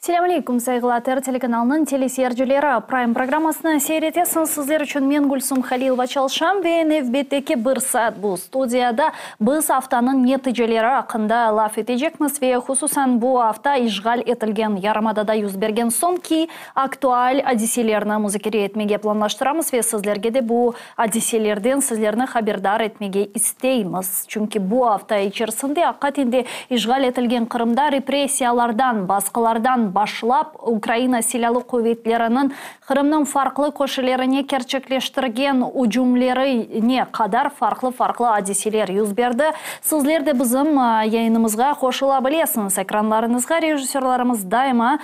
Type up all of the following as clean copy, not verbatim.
Selâm aleyküm, sayğılı ATR telekanalınıñ teleseyircileri! Prime programmasını seyir etesiñiz. Sizler içün men, Gülsum Halilova, çalışam ve nevbetteki bir saat bu studiyada biz aftanıñ neticeleri aqqında laf etecekmiz ve hususan bu afta işğal etilgen yarımadada yüz bergen soñki aktual adiselerni muzakere etmege planlaştıramız ve sizlerge de bu adiselerden sizlerni haberdar etmege isteymiz. Çünki bu afta içerisinde aqiqaten de işğal etilgen Qırımda repressiyalardan, basqılardan başlap Ukraina Silâlı Quvetleriniñ Qırımnıñ farqlı köşelerine kerçekleştirgen ücümlerine qadar farqlı-farqlı adiseler yüz berdi. Sizler de bizim yayınımızğa qoşula bilesiñiz. Ekranlarıñızğa rejissörlarımız daima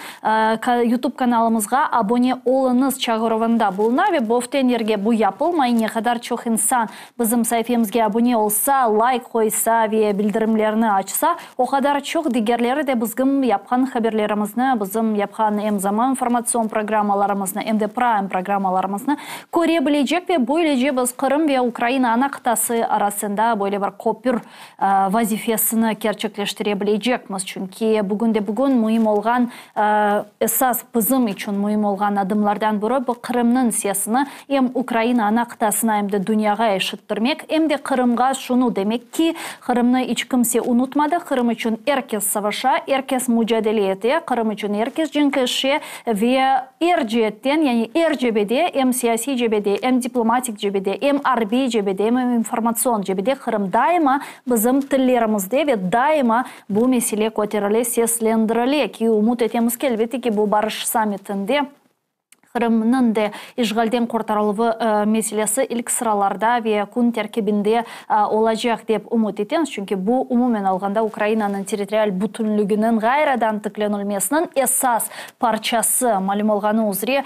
YouTube kanalımızğa abone oluñız çağıruvında buluna ve boften yerge bu yapılmay, ne qadar çoq insan bizim saifemizge abone olsa, layk qoysa ve bildirimlerni açsa, o qadar çoq digerleri de bizgim yapqan haberlerimizni, bizim yapqan em Zaman informatsion programmalarımıznı, em de Prime programmalarımıznı köre bilecek ve böylece biz Qırım ve Ukraina ana qıtası arasında böyle bir köpür vazifesini kerçekleştire bilecekmiz. Çünki bugünde-bugün müim olğan, esas bizim içün müim olğan adımlardan biri, bu Qırımnıñ sesini em Ukraina ana qıtasına, em de dünyağa eşittirmek, em de Qırımğa şunı demek ki, Qırımnı iç kimse unutmadı, Qırım içün er kes savaşa, er kes mucadele ete, Qırım içün er kes cenkleşe ve er ceetten, yani er cebede, em siyasiy cebede, em diplomatik cebede, em arbiy cebede, em informatsion cebede Qırım daima bizim tillerimizde ve daima bu mesele köterile, seslendirile ki, ümüt etemiz ki, elbette ki, bu barış sammitinde Qırımnıñ de işğalden qurtarıluvı meselesi ilk sıralarda ve kün terkibinde olacaq, dep ümüt etemiz, çünki bu, umumen alğanda, Ukrainanıñ territorial bütünliginiñ ğayrıdan tiklenilmesiniñ esas parçası. Malüm olğanı üzre,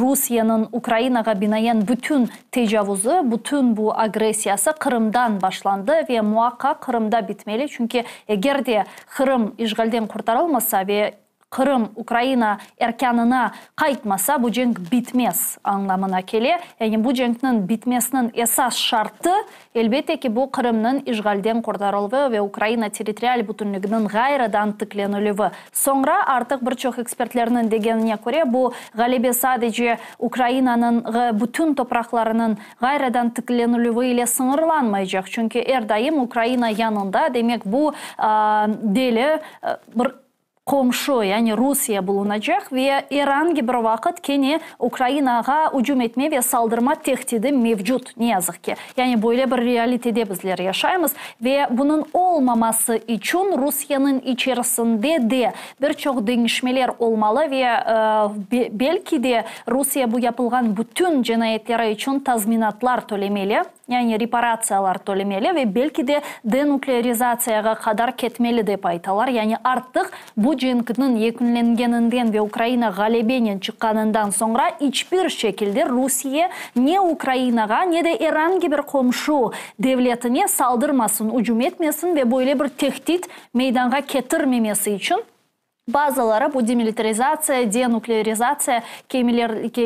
Rusiyeniñ Ukrainağa binaen bütün tecavuzı, bütün bu agressiyası Qırımdan başlandı ve muaqqaq Qırımda bitmeli, çünki eger de Qırım işğalden qurtarılmasa ve Qırım Ukraina erkânına qaytmasa, bu cenk bitmez añlamına kele. Yani bu cenkniñ bitmesiniñ esas şartı, elbette ki, bu Qırımnıñ işğalden qurtarıluvı ve Ukraina territorial bütünliginiñ ğayrıdan tiklenilüvi. Soñra, artıq bir çoq ekspertlerniñ degenine köre, bu ğalebe sadece Ukrainanıñ bütün topraqlarınıñ ğayrıdan tiklenilüvi ile sıñırlanmaycaq, çünki er daim Ukraina yanında, demek bu deli bir qomşu, yani Rusiye bulunacaq ve er angi bir vaqıt kene Ukrainağa ücüm etme ve saldırma tehdidi mevcut, ne yazıq ki. Yani böyle bir realitede bizler yaşaymız ve bunıñ olmaması içün Rusiyeniñ içerisinde de bir çoq deñişmeler olmalı ve belki de Rusiye bu yapılğan bütün cinayetleri içün tazminatlar tölemeli. Yani reparatsiyalar tölemeli ve belki de denuklearizatsiyağa qadar ketmeli dep aytalar. Yani artıq bu cenkniñ yekünlengeninden ve Ukraina ğalebenen çıqqanından soñra iç bir şekilde Rusiye ne Ukrainağa, ne de er angi bir qomşu devletine saldırmasın, ücüm etmesin ve böyle bir tehdit meydanğa ketirmemesi içün Bazıları bu demilitarizatsiya, denuklearizatsiya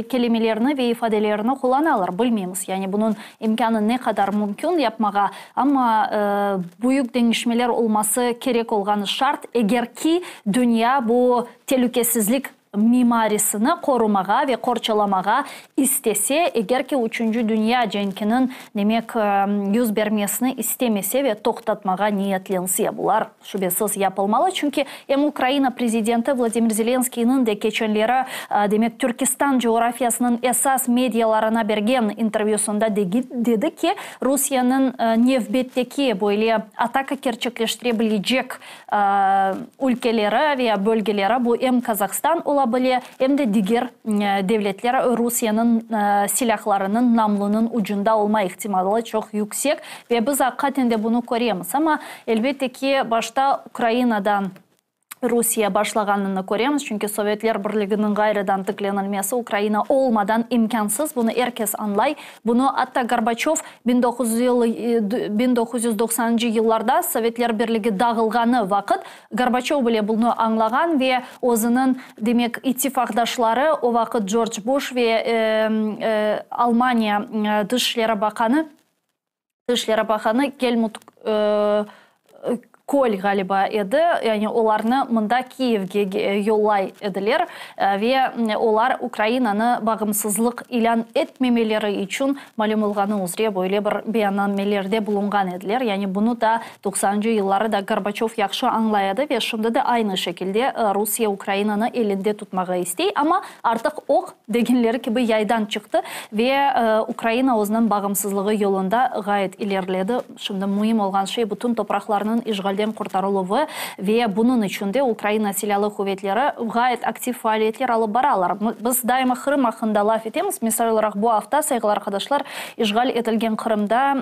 kelimelerini ve ifadelerini qullanalar, bilmeymiz, yani bunıñ imkânı ne qadar mümkün yapmağa, amma büyük deñişmeler olması kerek olğanı şart, eger ki dünya bu telükesizlik mimarisini qorumağa ve qorçalamağa istese, eger ki üçünci dünya cenkiniñ, demek, yüz bermesini istemese ve toqtatmağa niyetlense, bular Şübesiz yapılmalı, çünki em Ukraina prezidenti Vladimir Zelenskıynıñ de keçenleri, demek, Türkistan coğrafiyasınıñ esas medialarına bergen intervyüsında dedi ki, Rusiyeniñ nevbetteki böyle ataka kerçekleştire bilecek ülkeleri ve bölgeleri, bu em Kazahstan ola bile, em de diger devletler Rusiyeniñ silâhlarınıñ namlunıñ ucunda olma ihtimalı çoq yüksek ve biz aqiqaten de bunı köremiz. Amma, elbette ki, başta Ukrainadan Rusiye başlağanını köremiz, çünki Sovetler Birliginiñ ğayrıdan tiklenilmesi Ukraina olmadan imkânsız, bunı er kes añlay. Bunı atta Gorbaçöv 1990-cı yıllarda Sovetler Birligi dağılğanı vaqıt Gorbaçöv bile bunı añlağan ve özüniñ, demek, ittifaqdaşları, o vaqıt Corc Buş ve Almaniya Dışişleri baqanı, Tışları baqanı Gelmut. Köl ğaliba edi, yani olarnı mında Kiyevge yollay ediler ve olar Ukrainanı bağımsızlıq ilân etmemeleri içün, malüm olğanı üzre, böyle bir beyannamelerde bulunğan ediler. Yani bunı da doqsanıncı yılları da Gorbaçöv yahşı añlay edi ve şimdi de aynı şekilde Rusiye Ukrainanı elinde tutmağa istey, amma artıq oq, degenleri kibi, yaydan çıqtı ve Ukraina özüniñ bağımsızlığı yolunda ğayet ileriledi. Şimdi müim olğan şey, bütün topraqlarnıñ işğalden qurtarıluvı ve bunıñ içün de Ukraina Silâlı Quvetleri ğayet aktiv faaliyetler alıp baralar. Biz daima Qırım aqqında laf etemiz. Misal olaraq, bu afta, sayğılı arqadaşlar, işğal etilgen Qırımda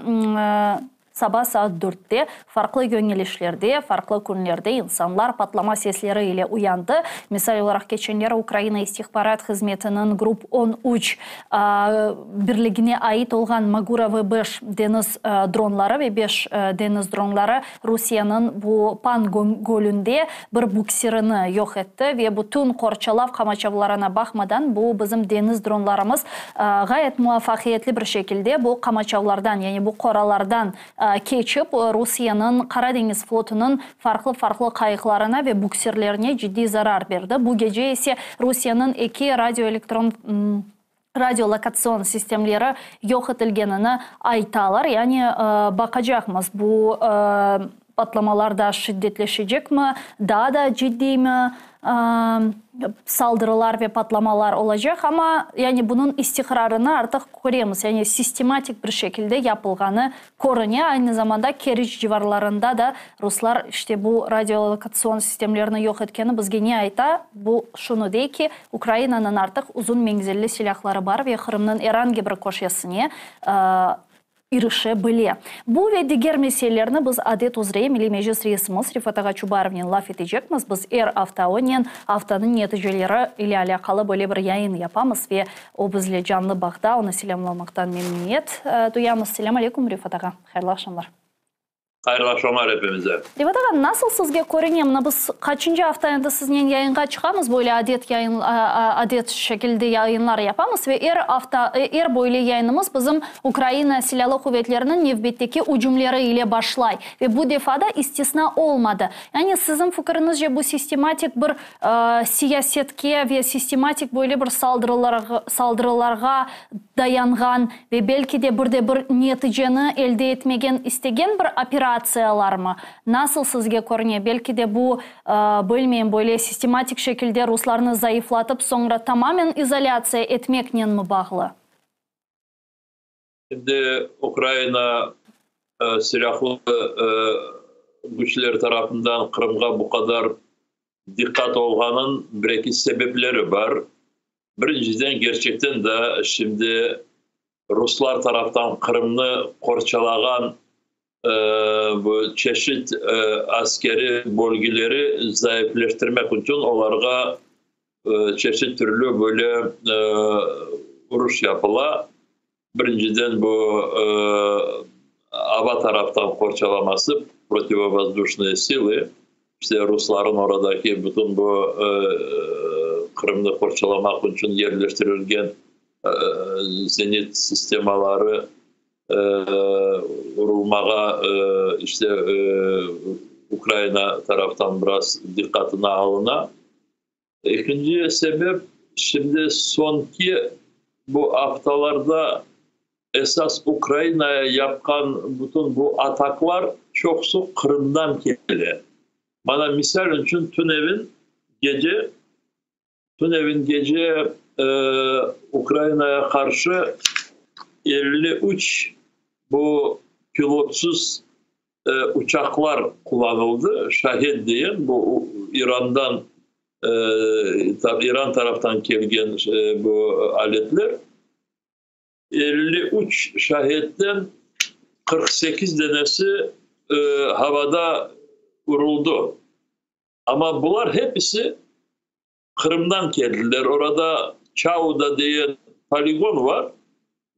saba saat dörtte farqlı yöñelişlerde, farqlı künlerde insanlar patlama sesleri ile uyandı. Misal olaraq, keçenleri Ukraina istihbarat hızmetiniñ Grup 13 birligine ait olğan Magura V beş deñiz dronları ve beş deñiz dronları Rusiyeniñ bu Pan gölünde bir buksirini yoq etti ve bütün qorçalav qamaçavlarına baqmadan bu bizim deñiz dronlarımız ğayet muvafaqiyetli bir şekilde bu qamaçavlardan, yani bu qoralardan keçip Rusiyeniñ Qara deñiz flotunıñ farqlı-farqlı qayıqlarına ve buksirlerine ciddiy zarar berdi. Bu gece ise Rusiyeniñ eki radioelektron radiolokatsion sistemleri yoq etilgenini aytalar. Yani baqacaqmız, bu patlamalar da şiddetleşecekmi, daa da ciddiymi saldırılar ve patlamalar olacaq, amma yani bunıñ istiqrarını artıq köremiz, yani sistematik bir şekilde yapılğanı körüne. Aynı zamanda Keriç civarlarında da ruslar işte bu radiolokatsion sistemlerini yoq etkeni bizge ne ayta? Bu şunı dey ki, Ukrainanıñ artıq uzun menzilli silâhları bar ve Qırımnıñ er angi bir köşesine irişe bile. Bu ve diger meselelerni biz adet üzre Milliy Meclis reisimiz Refat ağa Çubarovnen laf etecekmiz. Biz er afta onen aftanıñ neticeleri ile alâqalı böyle bir yayın yapamız ve o bizle canlı bağda, onı selâmlamaqtan memnüniyet duyamız. Selâm aleyküm, Refat ağa, hayırlı aqşamlar. Hayırlı aqşamlar epimize. Refat ağa, nasıl sizge körüne, mına biz qaçıncı afta endi siznen yayınğa çıqamız, böyle adet yayın, adet şekilde yayınlar yapamız ve er afta, er böyle yayınımız bizim Ukraina Silâlı Quvetleriniñ nevbetteki ücümleri ile başlay ve bu defa da istisna olmadı. Yani siziñ fikiriñizce bu sistematik bir siyasetke ve sistematik böyle bir saldırılarğa dayanğan ve belki de bir de bir neticeni elde etmegen istegen bir operatsiyalarmı? Nasıl sizge körüne, belki de bu, bilmeyim, böyle sistematik şekilde ruslarnı zayıflatıp, soñra tamamen izolâtsiya etmeknenmi bağlı? Şimdi Ukraina silâhlı güçleri tarafından Qırımğa bu qadar diqqat olğanın bir-eki sebepleri bar. Birinciden, kerçekten de şimdi ruslar taraftan Qırımnı qorçalağan bu çeşit askeri bölgeleri zayıfleştirmek içün olarğa çeşit türlü böyle uruş yapıla. Birinciden bu ava taraftan qorçalaması, protivovozdušnıye silı, işte rusların oradaki bütün bu Qırımnı qorçalamaq içün yerleştirilgen zenit sistemaları urulmağa işte Ukraina taraftan biraz diqqatına alına. Ekinci sebep, şimdi soñki bu aftalarda esas Ukrainaya yapqan bütün bu ataklar çoqusı Qırımdan kele. Mana misal içün tünevin gece Ukrainaya qarşı 53 bu pilotsız uçaqlar qullanıldı. Şahed diyen bu İrandan İran taraftan kelgen bu aletler. 53 Şahedten 48 denesi havada uruldı. Ama bular hepsi Qırımdan keldiler. Orada Çauda diyen poligon var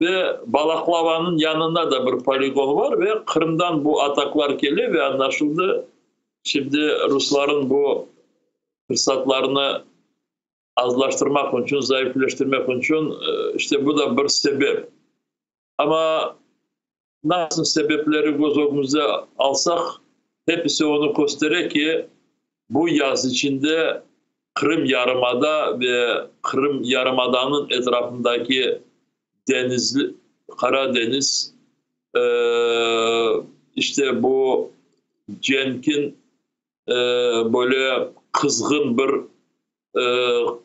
ve Balaklavanıñ yanında da bir poligon var ve Qırımdan bu ataklar kele ve anlaşıldı. Şimdi rusların bu fırsatlarını azlaştırmaq içün, zayıfleştirmek içün işte bu da bir sebep. Ama nasıl sebepleri göz ögümüzde alsaq, Hepisi onı köstere ki, bu yaz içinde Qırım yarımada ve Qırım yarımadanıñ etrafındaki deñiz, Qara deñiz, işte bu cenkiñ böyle qızğın bir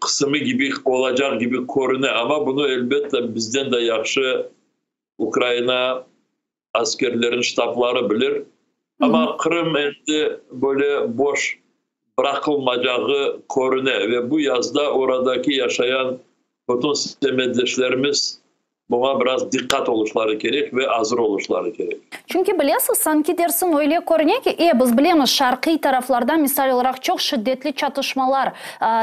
qısımı kibi olacaq kibi körüne. Amma bunı, elbette, bizden de yahşı Ukraina askerleriniñ ştabları bilir. Amma Qırım endi böyle boş bıraqılmacağı körüne ve bu yazda oradaki yaşayan bütün semetdeşlerimiz buña biraz diqqat oluşları kerek ve azır oluşları kerek. Çünki bilesiz, sanki dersiñ öyle körüne ki, biz bilemiz, şarqiy taraflarda, misal olaraq, çoq şiddetli çatışmalar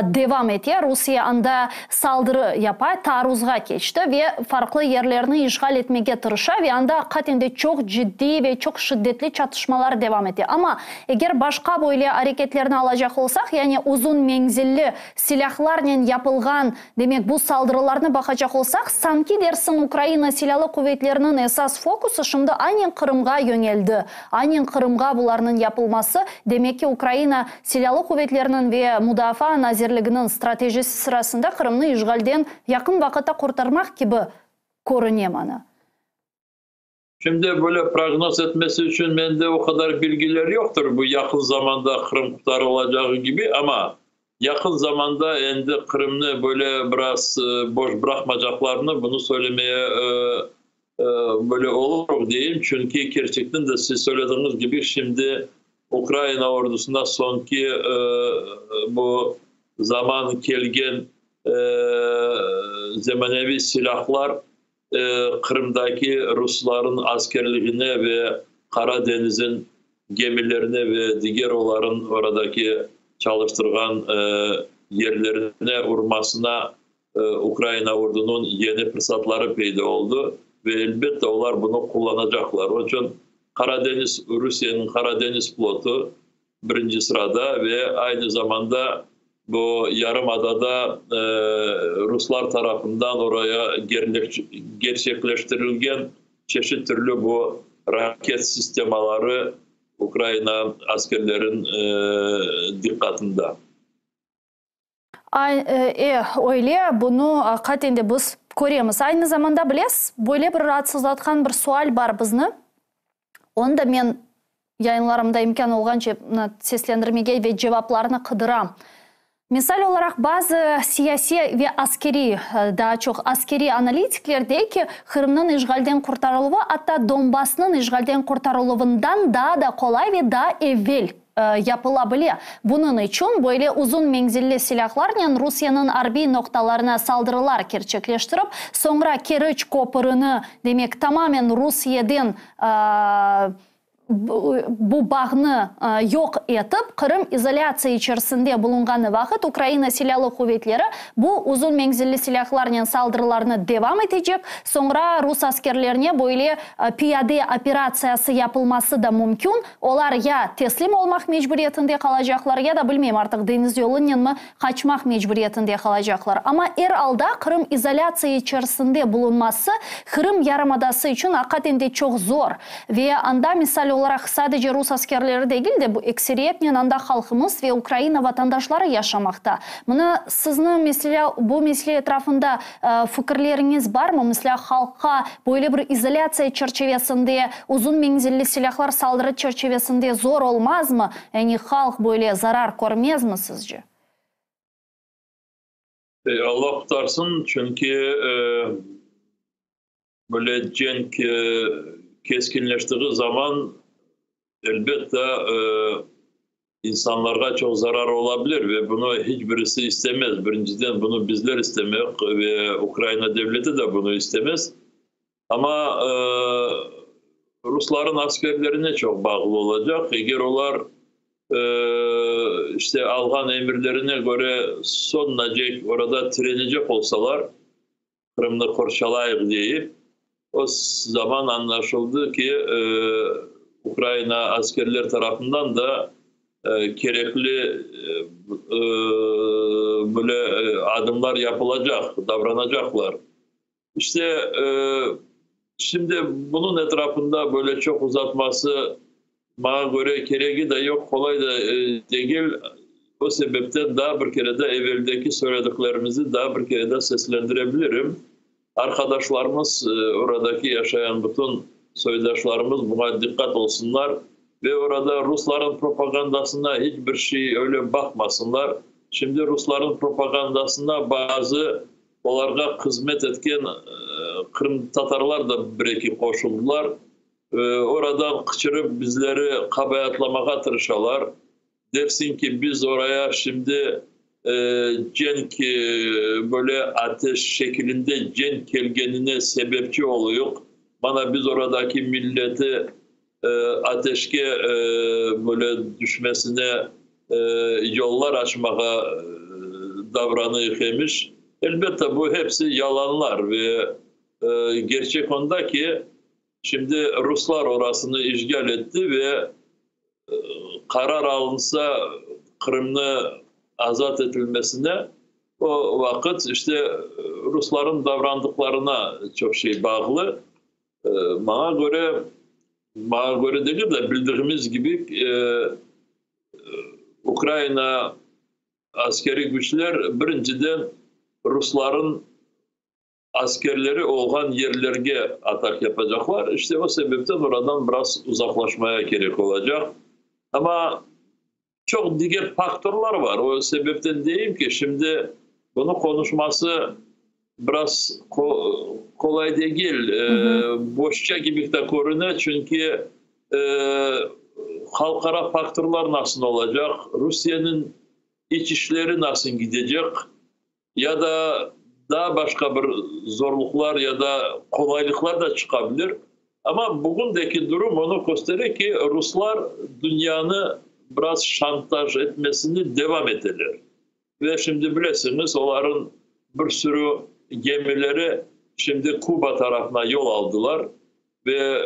devam ete, Rusiye anda saldırı yapa, taarruzğa keçti ve farqlı yerlerni işğal etmege tırışa ve anda aqiqaten de çoq ciddiy ve çoq şiddetli çatışmalar devam ete. Amma eger başqa böyle areketlerni alacaq olsaq, yani uzun menzilli silâhlarnen yapılğan, demek, bu saldırılarnı baqacaq olsaq, sanki dersiñ Ukraina Silâlı Quvetleriniñ esas fokusı şimdi aynen Qırımğa yöñeldi. Aynen Qırımğa bularnıñ yapılması, demek ki, Ukraina Silâlı Quvetleriniñ ve Mudafaa Nazirliginiñ stratejisi sırasında Qırımnı işğalden yaqın vaqıtta qurtarmaq kibi körüne mana. Şimdi böyle prognoz etmesi içün mende o qadar bilgiler yoqtır, bu yaqın zamanda Qırım qurtarılacağı kibi, amma yaqın zamanda endi Qırımnı böyle biraz boş bıraqmacaqlarını, bunı söylemeye böyle olur deyim, çünki kerçekten de siz söylediğiniz kibi şimdi Ukraina ordusına soñki bu zaman kelgen zemaneviy silâhlar Qırımdaki rusların askerligine ve Qara deñizin gemilerine ve diger oların oradaki çalıştırğan yerlerine urmasına Ukraina ordunıñ yeni fırsatları peyda oldı ve elbette olar bunı qullanacaqlar. Onıñ içün Qaradeñiz, Rusiyeniñ Qaradeñiz flotu birinci sırada ve aynı zamanda bu yarımadada ruslar tarafından oraya gerçekleştirilgen çeşit türlü bu raket sistemaları Ukraina askerlerin diqqatında. Öyle, bunı aqiqaten de biz köremiz. Aynı zamanda, bilesiz, böyle bir raatsızlatqan bir sual bar bizni. Onı da men yayınlarımda imkân olğance seslendirmege ve cevaplarnı qıdıram. Misal olaraq, bazı siyasiy ve askeriy, daa çoq askeriy analitikler dey ki, Qırımnıñ işğalden qurtarıluvı atta Donbassnıñ işğalden qurtarıluvından daa da qolay ve daa evel yapıla bile. Bunıñ içün böyle uzun menzilli silâhlarnen Rusiyeniñ arbiy noqtalarına saldırılar kerçekleştirip, soñra Keriç köpürini, demek, tamamen Rusiyeden bu bağnı yoq etip, Qırım izolâtsiya içerisinde bulunğanı vaqıt Ukraina Silâlı quvetleri bu uzun menzilli silâhlarnen saldırılarnı devam etecek, soñra rus askerlerine böyle piyade operatsiyası yapılması da mümkün, olar ya teslim olmaq mecburiyetinde qalacaqlar, ya da bilmeyim artıq deñiz yolunenmi qaçmaq mecburiyetinde qalacaqlar. Amma er alda Qırım izolâtsiya içerisinde bulunması Qırım yarımadası içün aqiqaten de çoq zor. Ve anda, misal olaraq, sadece rus askerleri degil de, bu ekseriyetnen anda halqımız ve Ukraina vatandaşları yaşamaqta. Mına sizni, meselâ, bu mesele etrafında fikirleriñiz barmı? Meselâ, halqqa böyle bir izolâtsiya çerçevesinde, uzun menzilli silâhlar saldırı çerçevesinde zor olmazmı? Yani halq böyle zarar körmezmi, sizce? Allah qurtarsın, çünki böyle cenk keskinleştiği zaman, elbette, insanlarğa çoq zarar olabilir ve bunı hiç birisi istemez. Birinciden, bunı bizler istemek ve Ukraina devleti de bunı istemez. Amma rusların askerlerine çoq bağlı olacaq. Eger olar işte alğan emirlerine köre soñunacek orada tirenecek olsalar, Qırımnı qorçalayıq deyip, o zaman añlaşıldı ki, Ukraina askerler tarafından da kerekli böyle adımlar yapılacaq, davranacaqlar. İşte, şimdi bunıñ etrafında böyle çoq uzatması. Maña köre, keregi de yoq, qolay da degil. O sebepten daa bir kere de eveldeki söylediklerimizni daa bir kere de seslendire bilirim. Arqadaşlarımız, oradaki yaşayan bütün soydaşlarımız buña diqqat olsunlar ve orada rusların propagandasına hiç bir şey öyle baqmasınlar. Şimdi rusların propagandasına bazı olarğa hızmet etken qırımtatarlar da bir-eki qoşuldılar. Oradan qıçırıp bizleri qabayatlamağa tırışalar. Dersiñ ki, biz oraya şimdi cenk, böyle ateş şekilinde cenk kelgenine sebepçi oluyıq. Mana biz oradaki milleti ateşke böyle düşmesine yollar açmağa davranıyıq emiş. Elbette, bu hepsi yalanlar ve gerçek onda ki, şimdi ruslar orasını işgal etti ve qarar alınsa Qırımnı azat etilmesine, o vaqıt işte rusların davrandıqlarına çoq şey bağlı. Maña köre, maña köre degil de, bildigimiz kibi, Ukraina askeriy küçler birinciden rusların askerleri olğan yerlerge atak yapacaqlar. İşte o sebepten oradan biraz uzaqlaşmaya kerek olacaq. Amma çoq diger faktorlar var. O sebepten deyim ki, şimdi bunı qonuşması biraz qolay degil, boşça kibi de körüne, çünki halqara faktorlar nasıl olacaq, Rusiyeniñ iç işleri nasıl gidecek, ya da daa başqa bir zorluqlar ya da qolaylıqlar da çıqa bilir. Amma bugündeki durum onı köstere ki, ruslar dünyanı biraz şantaj etmesini devam eteler. Ve şimdi bilesiñiz, olarıñ bir sürü gemileri şimdi Kuba tarafına yol aldılar. Ve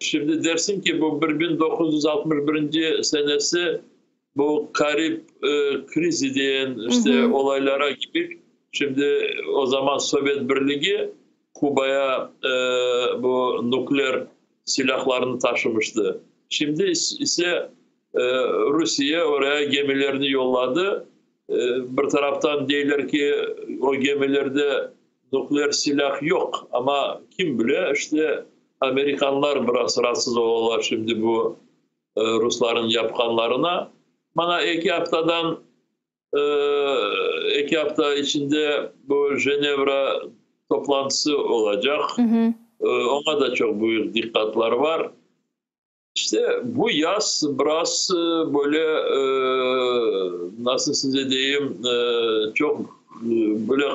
şimdi dersiñ ki, bu 1961 senesi bu Karib krizi degen işte olaylara kibi, şimdi o zaman Sovet Birligi Kubaya bu nukleer silâhlarını taşımıştı. Şimdi ise Rusiye oraya gemilerini yolladı. Bir taraftan deyler ki, o gemilerde nukleer silâh yoq, amma kim bile, işte amerikanlar biraz raatsız olalar şimdi bu rusların yapqanlarına. Mana 2 haftadan 2 hafta içinde bu Jenevra toplantısı olacaq. Oña da çoq büyük diqqatlar var. İşte bu yaz biraz böyle, nasıl size deyim, çoq böyle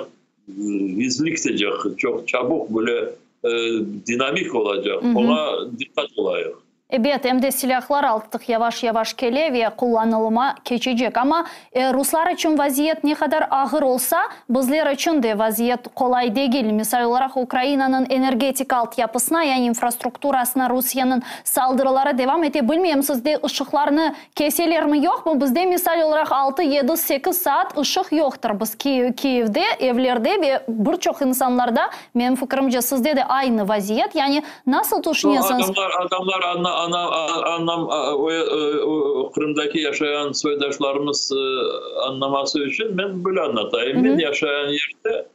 gizli gidecek, çoq çabuk böyle dinamik olacaq. Oña diqqat olayıq. Ebet, em de silâhlar artıq yavaş-yavaş kele ve qullanılıma keçecek. Amma ruslar içün vaziyet ne qadar ağır olsa, bizler içün de vaziyet qolay degil. Misal olaraq, Ukrainanıñ energetika altyapısına, yani infrastrukturasına Rusiyeniñ saldırıları devam ete. Bilmeyim, sizde ışıqlarnı keselermi, yoqmı? Bizde, misal olaraq, 6, 7, 8 saat ışıq yoqtır. Biz Kiyevde, evlerde ve bir çoq insanlarda, menim fikrimce, sizde de aynı vaziyet. Yani nasıl tüşünesiñiz? Adamlar anla, ana, anlam, o, Qırımdaki yaşayan soydaşlarımız anlaması içün men böyle anlatayım. Men yaşayan yerde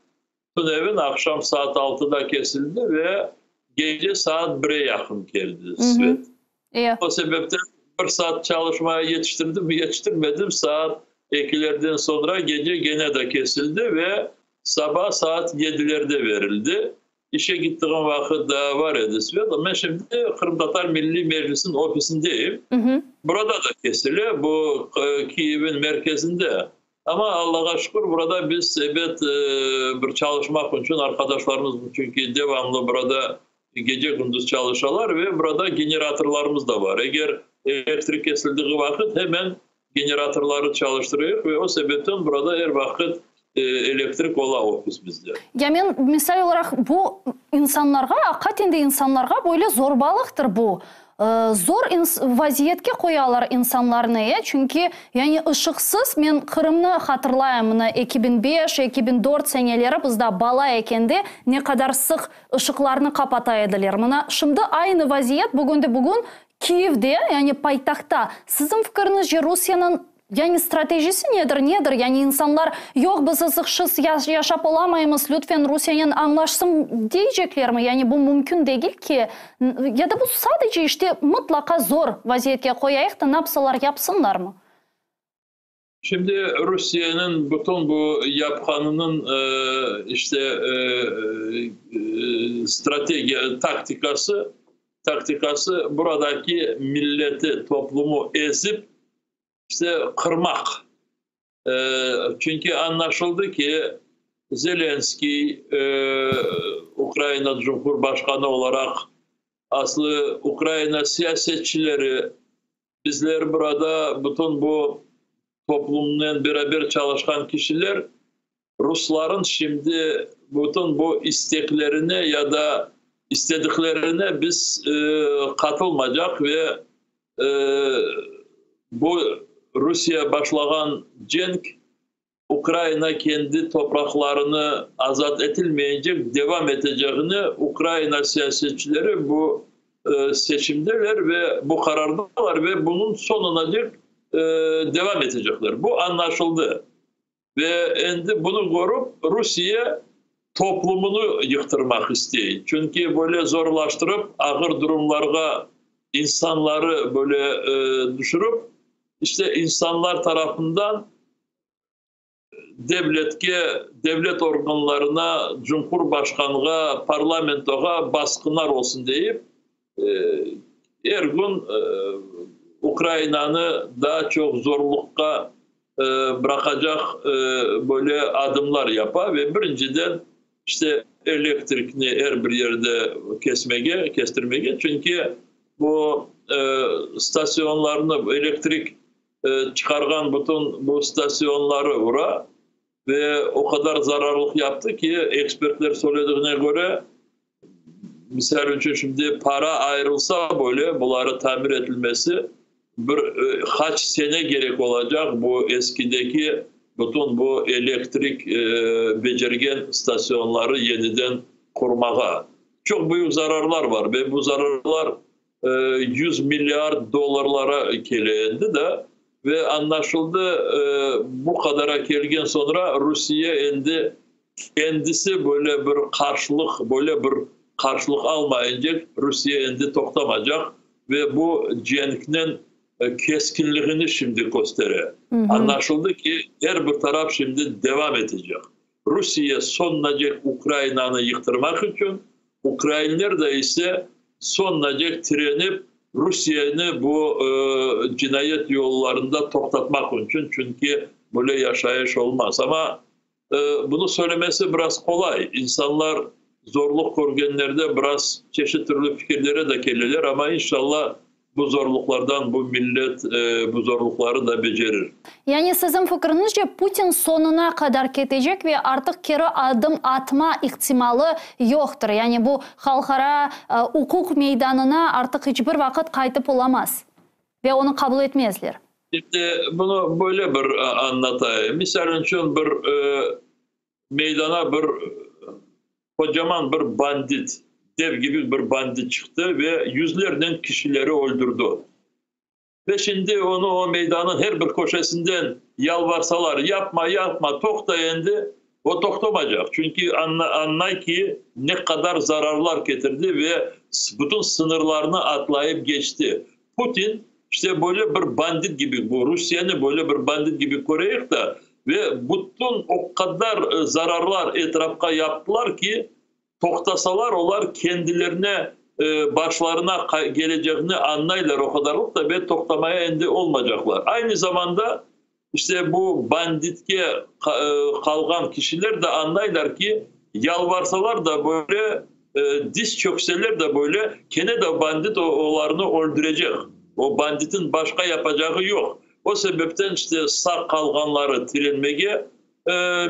tünevin aqşam saat 6-da kesildi ve gece saat 1'e yaqın keldi svet. O sebepten bir saat çalışmaya yetiştirdim, yetiştirmedim. Saat 2'lerden sonra gece gene de kesildi ve sabah saat 7'lerde verildi. İşe gittiğim vaqıt da var edi svet. Men şimdi Qırımtatar Milliy Meclisiniñ ofisindeyim. Burada da kesile, bu Kiyev'in merkezinde. Ama Allah'a şükür, burada biz ebet bir çalışmaq içün arkadaşlarımız çünki devamlı burada gece gündüz çalışalar ve burada generatorlarımız da var. Eger elektrik kesildiği vaqıt hemen generatorları çalıştırıyor ve o sebepten burada er vaqıt elektrik ola ofisimizde. Ya men misal olaraq bu insanlarğa, aqiqaten de insanlarğa böyle zorbalıqtır bu. Zor vaziyetke qoyalar insanlarnı, e, çünki, yani, ışıqsız, men Qırımnı hatırlayım, mına, 2005, 2004 seneleri biz daa bala ekende ne qadar sıq ışıqlarnı qapata ediler. Mına, şimdi aynı vaziyet bugünde-bugün Kiyevde, yani paytahtta. Siziñ fikiriñizce, Rusiyeniñ Yani stratejisi nedir, nedir? Yani insanlar, yoq, biz ızıqşız yaşap olamaymız, lütfen Rusiyenen añlaşsın deyceklermi? Yani bu mümkün degil ki. Ya da bu sadece işte mıtlaqa zor vaziyetke qoyayıq da, napsalar yapsınlarmı? Şimdi Rusiyeniñ bütün bu yapqanınıñ işte strategiya, taktikası, taktikası buradaki milleti, toplumu ezip, işte qırmaq. Çünki añlaşıldı ki, Zelenskiy Ukraina Cumhurbaşqanı olaraq, aslı Ukraina siyasetçileri, bizler burada bütün bu toplumnen beraber çalışqan kişiler rusların şimdi bütün bu isteklerine ya da istediklerine biz qatılmaycaq ve bu Rusiye başlağan cenk Ukraina kendi topraqlarını azat etilmeyecek devam etecegini Ukraina siyasetçileri bu seçimdeler ve bu qarardalar ve bunıñ soñuna dek devam etecekler. Bu añlaşıldı. Ve endi bunı körip, Rusiye toplumını yıqtırmaq istey. Çünki böyle zorlaştırıp, ağır durumlarğa insanları böyle tüşürip, işte insanlar tarafından devletke, devlet organlarına, cumhurbaşqanğa, parlamentoğa basqılar olsun deyip, er kün Ukrainanı daa çoq zorluqqa bıraqacaq böyle adımlar yapa ve birinciden işte elektrikni er bir yerde kesmege, kestirmege, çünki bu stasyonlarnı, elektrik çıqarğan bütün bu stasyonları ura ve o qadar zararlıq yaptı ki, ekspertler söylediğine köre, misal içün şimdi para ayırılsa böyle buları tamir etilmesi bir qaç sene kerek olacaq bu eskideki bütün bu elektrik becergen stasyonları yeniden qurmağa. Çoq büyük zararlar var ve bu zararlar 100 milliard dollarlara kele endi da ve añlaşıldı, bu qadara kelgen soñra Rusiye endi kendisi böyle bir qarşılıq, böyle bir qarşılıq almayınca Rusiye endi toqtamaycaq ve bu cenkniñ keskinligini şimdi köstere. Añlaşıldı ki, er bir taraf şimdi devam etecek. Rusiye soñunacek Ukrainanı yıqtırmaq içün, ukrainler de ise soñunacek tirenip Rusiyeni bu cinayet yollarında toqtatmaq içün, çünki böyle yaşayış olmaz. Amma bunı söylemesi biraz qolay. İnsanlar zorluq körgenlerde biraz çeşit türlü fikirlere de keleler, amma inşallah bu zorluqlardan bu millet bu zorluqları da becerir. Yani siziñ fikriñizce, Putin soñuna qadar ketecek ve artıq keri adım atma ihtimalı yoqtır. Yani bu halqara uquq meydanına artıq iç bir vaqıt qaytıp olamaz ve onı qabul etmezler. Şimdi bunı böyle bir añlatayım. Misal içün bir meydana bir qocaman bir bandit, dev kibi bir bandit çıqtı ve yüzlernen kişileri öldürdi. Ve şimdi onı o meydanın her bir köşesinden yalvarsalar, yapma, yapma, toqta endi, o toqtamaycaq. Çünki añlay ki, ne qadar zararlar ketirdi ve bütün sıñırlarnı atlayıp keçti. Putin işte böyle bir bandit kibi, bu Rusiyeni böyle bir bandit kibi köreyik da, ve bütün o qadar zararlar etrafqa yaptılar ki, toqtasalar olar kendilerine başlarına kelecegini añlaylar o qadarlıq da ve toqtamaya endi olmaycaqlar. Aynı zamanda işte bu banditke qalğan kişiler de añlaylar ki, yalvarsalar da böyle, diz çökseler de böyle, kene de bandit olarnı öldürecek. O banditin başqa yapacağı yoq. O sebepten işte sağ qalğanları tirenmege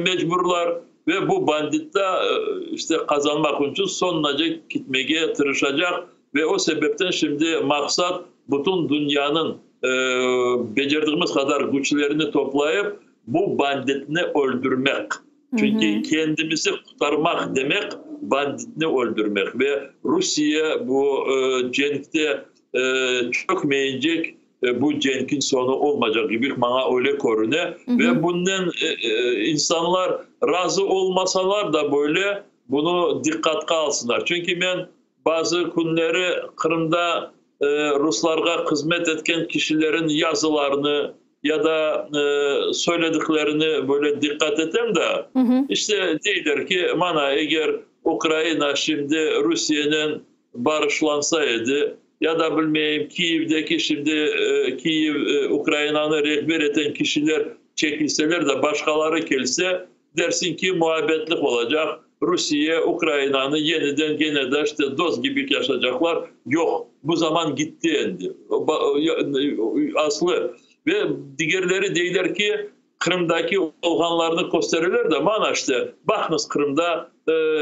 mecburlar ve bu banditta işte qazanmaq içün soñunacek ketmege tırışacaq. Ve o sebepten şimdi maqsat bütün dünyanıñ becerdigimiz qadar küçlerini toplayıp, bu banditni öldürmek. Çünki kendimizi qurtarmaq demek, banditni öldürmek. Ve Rusiye bu cenkte çökmeyecek, bu cenkin soñu olmaycaq kibi maña öyle körüne. Ve bunnen insanlar razı olmasalar da böyle, bunı diqqatqa alsınlar. Çünki men bazı künleri Qırımda ruslarğa hızmet etken kişilerin yazılarını ya da söylediklerini böyle diqqat etem da, işte deyler ki, mana eger Ukraina şimdi Rusiyenen barışlansa edi, ya da bilmeyim Kiyevdeki şimdi Kiyev Ukrainanı rehber eten kişiler çekilseler de başqaları kelse, dersin ki, muabbetlik olacaq, Rusiye Ukrainanı yeniden gene de işte dost kibi yaşayacaqlar. Yoq, bu zaman gitti endi. Aslı. Ve digerleri deyler ki, Qırımdaki olğanlarnı köstereler de, mana işte, baqıñız Qırımda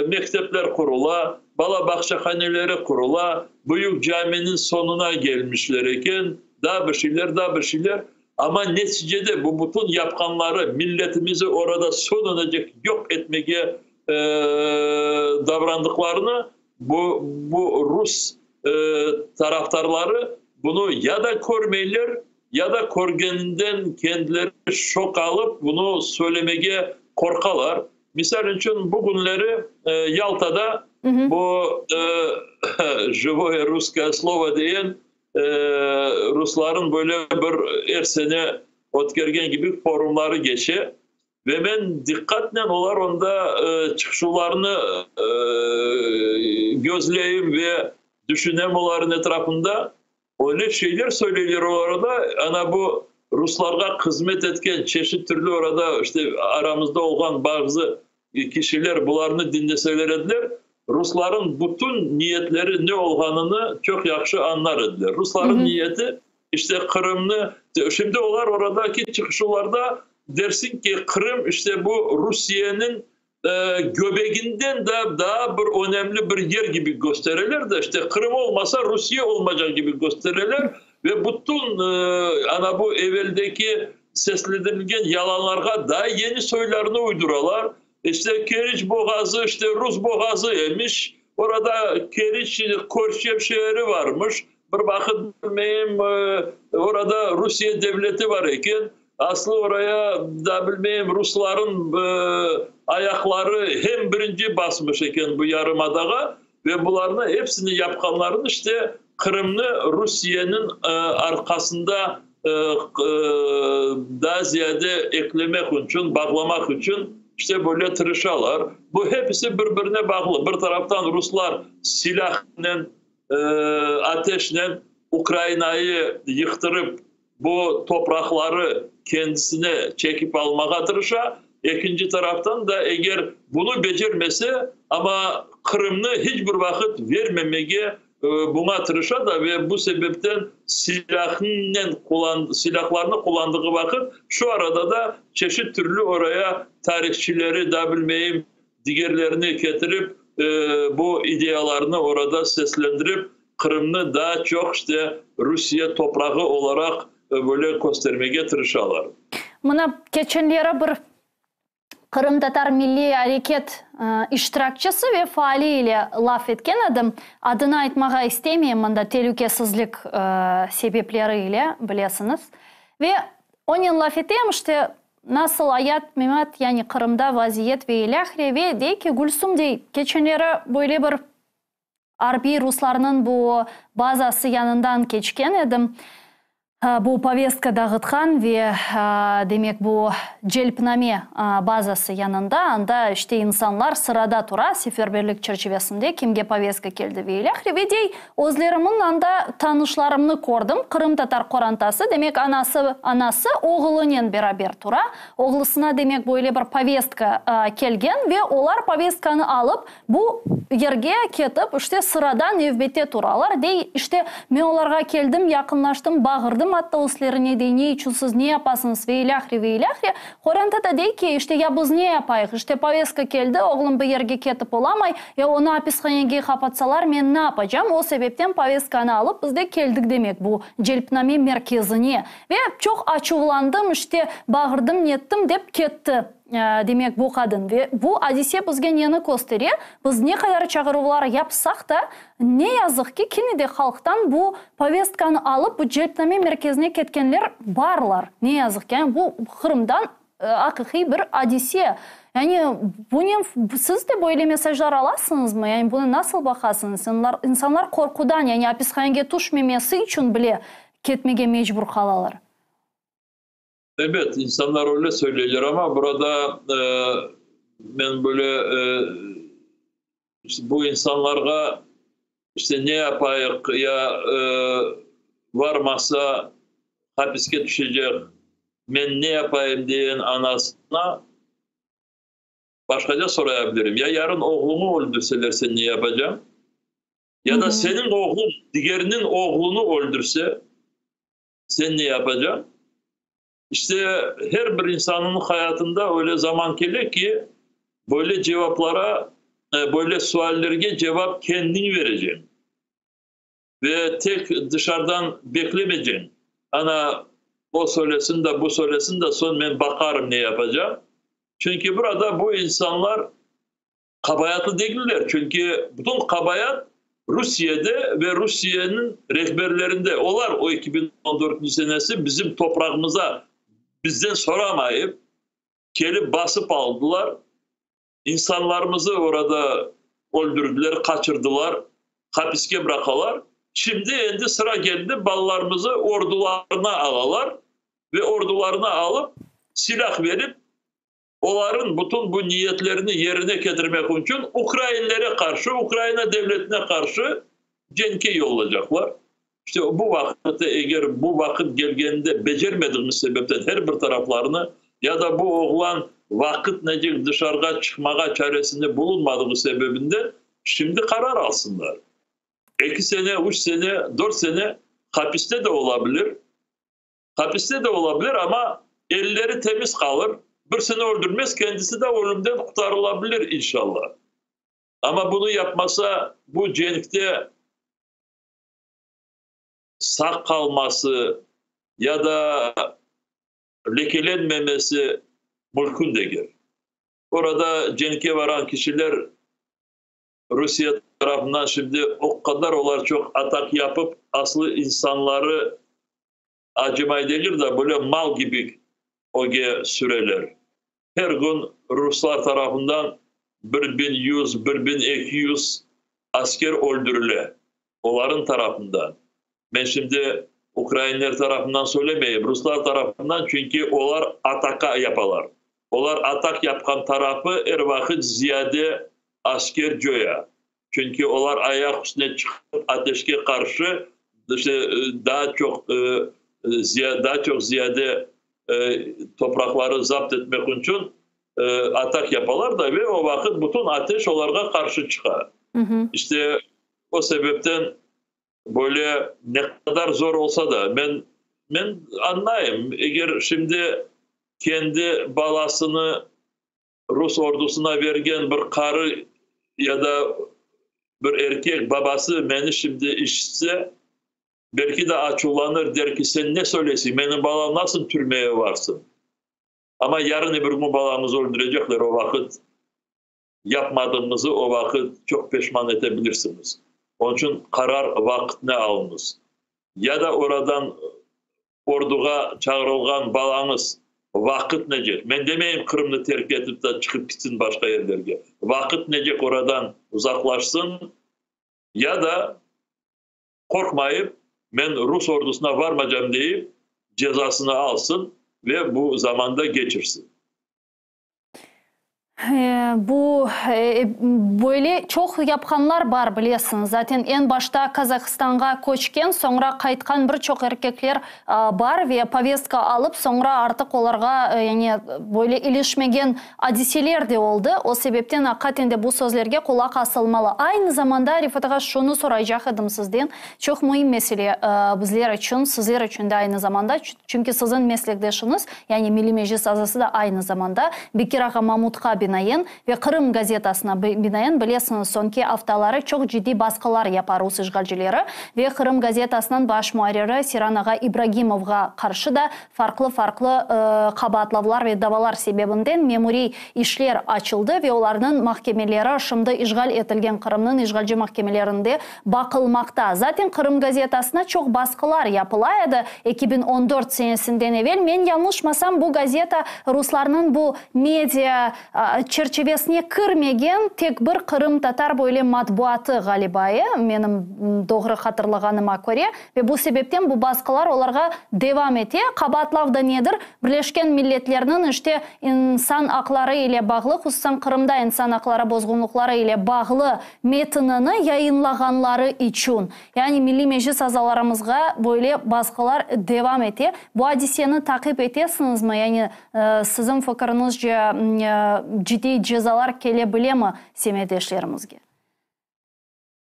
mektepler qurula, bala bağçahaneleri qurula, büyük caminiñ soñuna kelmişler eken, daa bir şeyler, daa bir şeyler. Amma neticede bu bütün yapqanları milletimizi orada soñunacek yoq etmege davrandıqlarını bu, bu rus tarafdarları bunı ya da körmeyler, ya da körgeninden kendileri şok alıp bunı söylemege qorqalar. Misal içün bugünleri Yaltada bu "Живое русское слово" degen rusların böyle bir er sene ötkergen kibi forumları keçe. Ve men diqqatnen olar onda çıqışlarını gözleyim ve düşünem oların etrafında. Öyle şeyler söyleyler orada, ana bu ruslarğa hızmet etken çeşit türlü orada işte aramızda olğan bazı kişiler bularnı diñleseler ediler, rusların bütün niyetleri ne olğanını çoq yahşı añlar ediler. Rusların niyeti işte Qırımnı, şimdi olar oradaki çıqışlarda dersin ki, Qırım işte bu Rusiyeniñ göbeginden de daa bir önemli bir yer kibi köstereler de, işte Qırım olmasa Rusiye olmaycaq kibi köstereler ve bütün ana bu eveldeki seslendirilgen yalanlarğa daa yeni soylarını uyduralar. İşte Keriç boğazı, işte Rus boğazı emiş, orada Keriç Korçev şeeri varmış, bir vaqıt bilmeyim orada Rusiye devleti var eken, aslı oraya da bilmeyim rusların ayaqları hem birinci basmış eken bu yarımadağa ve bularnı hepsini yapqanların işte Qırımnı Rusiyeniñ arqasında daa ziyade eklemek içün, bağlamaq içün işte böyle tırışalar. Bu hepsi bir-birine bağlı. Bir taraftan ruslar silahnen, ateşnen Ukrainayı yıqtırıp, bu topraqları kendisine çekip almağa tırışa. Ekinci taraftan da eger bunı becermese, amma Qırımnı hiç bir vaqıt vermemege buña tırışa da ve bu sebepten silahnen silahlarnı qullandığı vaqıt şu arada da çeşit türlü oraya tarihçileri da bilmeyim digerlerini ketirip bu ideyalarnı orada seslendirip Qırımnı daa çoq işte Rusiye toprağı olaraq böyle köstermege tırışalar. Mına keçenleri bir Qırımtatar milliy areket iştirakçisi ve faali ile laf etken edim. Adını aytmağa istemeyim mında telükesizlik sebepleri ile bilesiñiz. Ve onen laf etem, işte nasıl ayat, memat, yani Qırımda vaziyet ve ilâhre ve dey ki, Gülsum dey, keçenleri böyle bir arbiy ruslarnıñ bu bazası yanından keçken edim. Bu povestka dağıtqan ve demek bu celpname bazası yanında, anda işte insanlar sırada tura seferberlik çerçivesinde kimge povestka keldi ve ilâhre. Ve dey, özlerimiñ anda tanışlarımnı kördim, qırımtatar qorantası, demek anası, anası oğlunen beraber tura, oğlusına demek böyle bir povestka kelgen ve olar povestkanı alıp bu yerge ketip, işte sırada nevbette turalar. Dey, işte men olarğa keldim, yaqınlaştım, bağırdım. Hücum attı üstlerine, dey, ne içün siz ne yapasıñız ve ilâhre, ve ilâhre. Qoranta da dey ki, işte, ya biz ne yapayıq, işte, poveska keldi, oğlum bir yerge ketip olamay, ya onı apishanege qapatsalar, men ne yapacam, o sebepten poveskanı alıp biz de keldik, demek, bu celpname merkezine. Ve çoq açuvlandım, işte, bağırdım, nettim, dep ketti, demek, bu qadın. Ve bu adise bizge neni köstere, biz ne qadar çağıruvlar yapsaq da, ne yazıq ki, kene de halqtan bu povestkanı alıp, bu celpname merkezine ketkenler barlar. Ne yazıq ki, yani bu Qırımdan aqiqiy bir adise. Yani bunen siz de böyle mesajlar alasıñızmı? Yani bunı nasıl baqasıñız? İnsanlar qorqudan, yani apishanege tüşmemesi içün bile ketmege mecbur qalalar. Evet, insanlar öyle söyleyler ama burada men böyle bu insanlarğa işte ne yapayıq ya varmasa hapiske tüşecek, men ne yapayım diyen anasına başqaca sorayabilirim. Ya yarın oğluñı öldürseler sen ne yapacañ? Ya da seniñ oğluñ digeriniñ oğlunı öldürse sen ne yapacañ? İşte her bir insanın hayatında öyle zaman kele ki, böyle cevaplara, böyle suallerge cevap kendiñ vereceñ. Ve tek dışarıdan beklemeyceñ. Ana, o söylesin de, bu söylesin de, soñ men baqarım ne yapacağım. Çünki burada bu insanlar qabaatlı degiller. Çünki bütün qabaat Rusiyede ve Rusiyeniñ rehberlerinde. Olar o 2014 senesi bizim toprağımıza bizden soramayıp kelip basıp aldılar. İnsanlarımızı orada öldürdüler, qaçırdılar, hapiske bıraqalar. Şimdi endi sıra geldi, balalarımızı ordularına alalar ve ordularına alıp silah verip oların bütün bu niyetlerini yerine ketirmek içün ukrainlere qarşı, Ukraina devletine qarşı cenkke yollayacaqlar. İşte bu vaqıtta eger bu vaqıt kelgende becermediğimiz sebepten her bir taraflarını ya da bu oğlan vaqıt necek dışarığa çıqmağa çaresinde bulunmadığı sebebinden şimdi qarar alsınlar. 2 sene, 3 sene, 4 sene hapiste de olabilir. Hapiste de olabilir ama elleri temiz kalır. Bir sene öldürmez, kendisi de ölümden kurtarılabilir inşallah. Ama bunu yapmasa bu cenkte sağ kalması ya da lekelenmemesi mümkün değil. Orada cenke varan kişiler Rusiye tarafından şimdi o kadar olar çok atak yapıp aslı insanları acımay değil de böyle mal gibi oge süreler. Her gün Ruslar tarafından 1100, 1200 asker öldürüle. Onların tarafından. Ben şimdi Ukrayinler tarafından söylemeyeyim, Ruslar tarafından çünkü onlar ataka yapalar. Onlar atak yapkan tarafı er vakit ziyade asker coya. Çünkü onlar ayak üstüne çıkıp ateşke karşı işte daha çok daha çok ziyade toprakları zapt etmek için atak yapalar da ve o vakit bütün ateş onlara karşı çıkar. İşte o sebepten böyle ne kadar zor olsa da ben anlayayım. Eğer şimdi kendi balasını Rus ordusuna vergen bir karı ya da bir erkek babası beni şimdi işitse belki de açulanır der ki sen ne söylesin benim balam nasıl türmeye varsın? Ama yarın öbür gün balamızı öldürecekler o vakit yapmadığınızı o vakit çok peşman edebilirsiniz. Onun için karar vaktine alınız. Ya da oradan orduğa çağırılgan balanız vakit necek? Men demeyim Kırım'ı terk edip de çıkıp gitsin başka yerlerge. Vakit necek oradan uzaklaşsın ya da korkmayıp ben Rus ordusuna varmayacağım deyip cezasını alsın ve bu zamanda geçirsin. Bu, böyle çoq yapqanlar bar, bilesiñiz. Zaten eñ başta Kazahistanğa köçken, soñra qaytqan bir çoq erkekler bar ve povestka alıp, soñra artıq olarğa, yani, böyle ilişmegen adiseler de oldı. O sebepten, aqiqaten de, bu sözlerge qulaq asılmalı. Aynı zamanda, Refat ağa, şunı soraycaq edim sizden, çoq müim mesele bizler içün, sizler içün de aynı zamanda, Çünki siziñ meslekdeşiñiz, yani Milliy Meclis azası da aynı zamanda, Bekir ağa Mamutqa binaen ve Qırım gazetasına binaen, bilesiñiz, soñki aftaları çoq ciddiy basqılar yapa rus işğalcileri ve Qırım gazetasınıñ baş muarriri Seyran ağa İbragimovğa qarşı da farqlı-farqlı qabaatlavlar ve davalar sebebinden memuriy işler açıldı ve olarnıñ mahkemeleri şimdi işğal etilgen Qırımnıñ işğalci mahkemelerinde baqılmaqta. Zaten Qırım gazetasına çoq basqılar yapıla edi 2014 senesinden evel. Men yañlışmasam, bu gazeta ruslarnıñ bu media çerçivesine kirmegen tek bir qırımtatar böyle matbuatı ğaliba, menim doğru hatırlağanıma köre. Ve bu sebepten bu basqılar olarğa devam ete. Qabaatlav da nedir? Birleşken Milletlerniñ işte insan aqları ile bağlı, hususan Qırımda insan aqları bozğunlıqları ile bağlı metinini yayınlağanları içün. Yani Milliy Meclis azalarımızğa böyle basqılar devam ete. Bu adiseni taqip etesiñizmi? Yani siziñ fikiriñizce ciddiy cezalar kele bilemi semetdeşlerimizge?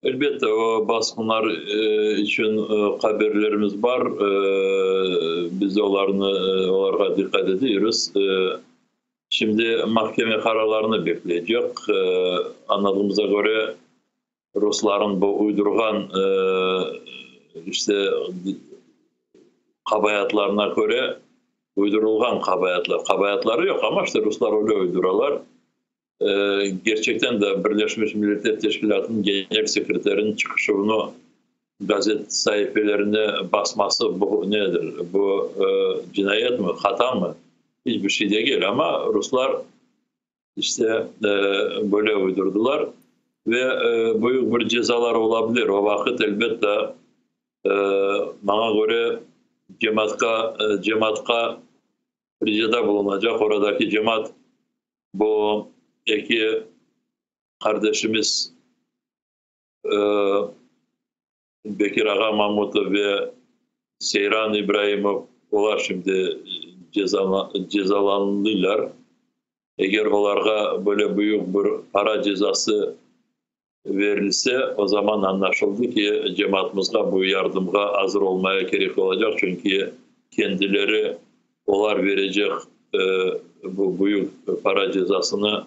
Elbette, o basqınlar içün haberlerimiz bar, biz olarnı, olarğa diqqat ediyoruz. Şimdi mahkeme qararlarını bekleycek. Añladığımıza köre, rusların bu uydurğan işte qabaatlarına köre, uydurılğan qabaatlar, qabaatları yoq, amma işte ruslar öyle uyduralar. Kerçekten de Birleşmiş Milletler Teşkilâtınıñ Genel sekreteriniñ çıqışuvını gazet saifelerine basması bu nedir? Bu cinayetmi, hatamı? İç bir şey degil, amma ruslar işte böyle uydurdılar ve büyük bir cezalar ola bilir. O vaqıt, elbette, maña köre, cemaatqa, cemaatqa ricada bulunacaq, oradaki cemaat bu eki qardeşimiz Bekir ağa Mamutov ve Seyran İbraimov, olar şimdi cezalandılar. Eger olarğa böyle büyük bir para cezası verilse, o zaman añlaşıldı ki, cemaatımızğa bu yardımğa azır olmaya kerek olacaq, çünki kendileri olar verecek bu büyük para cezasını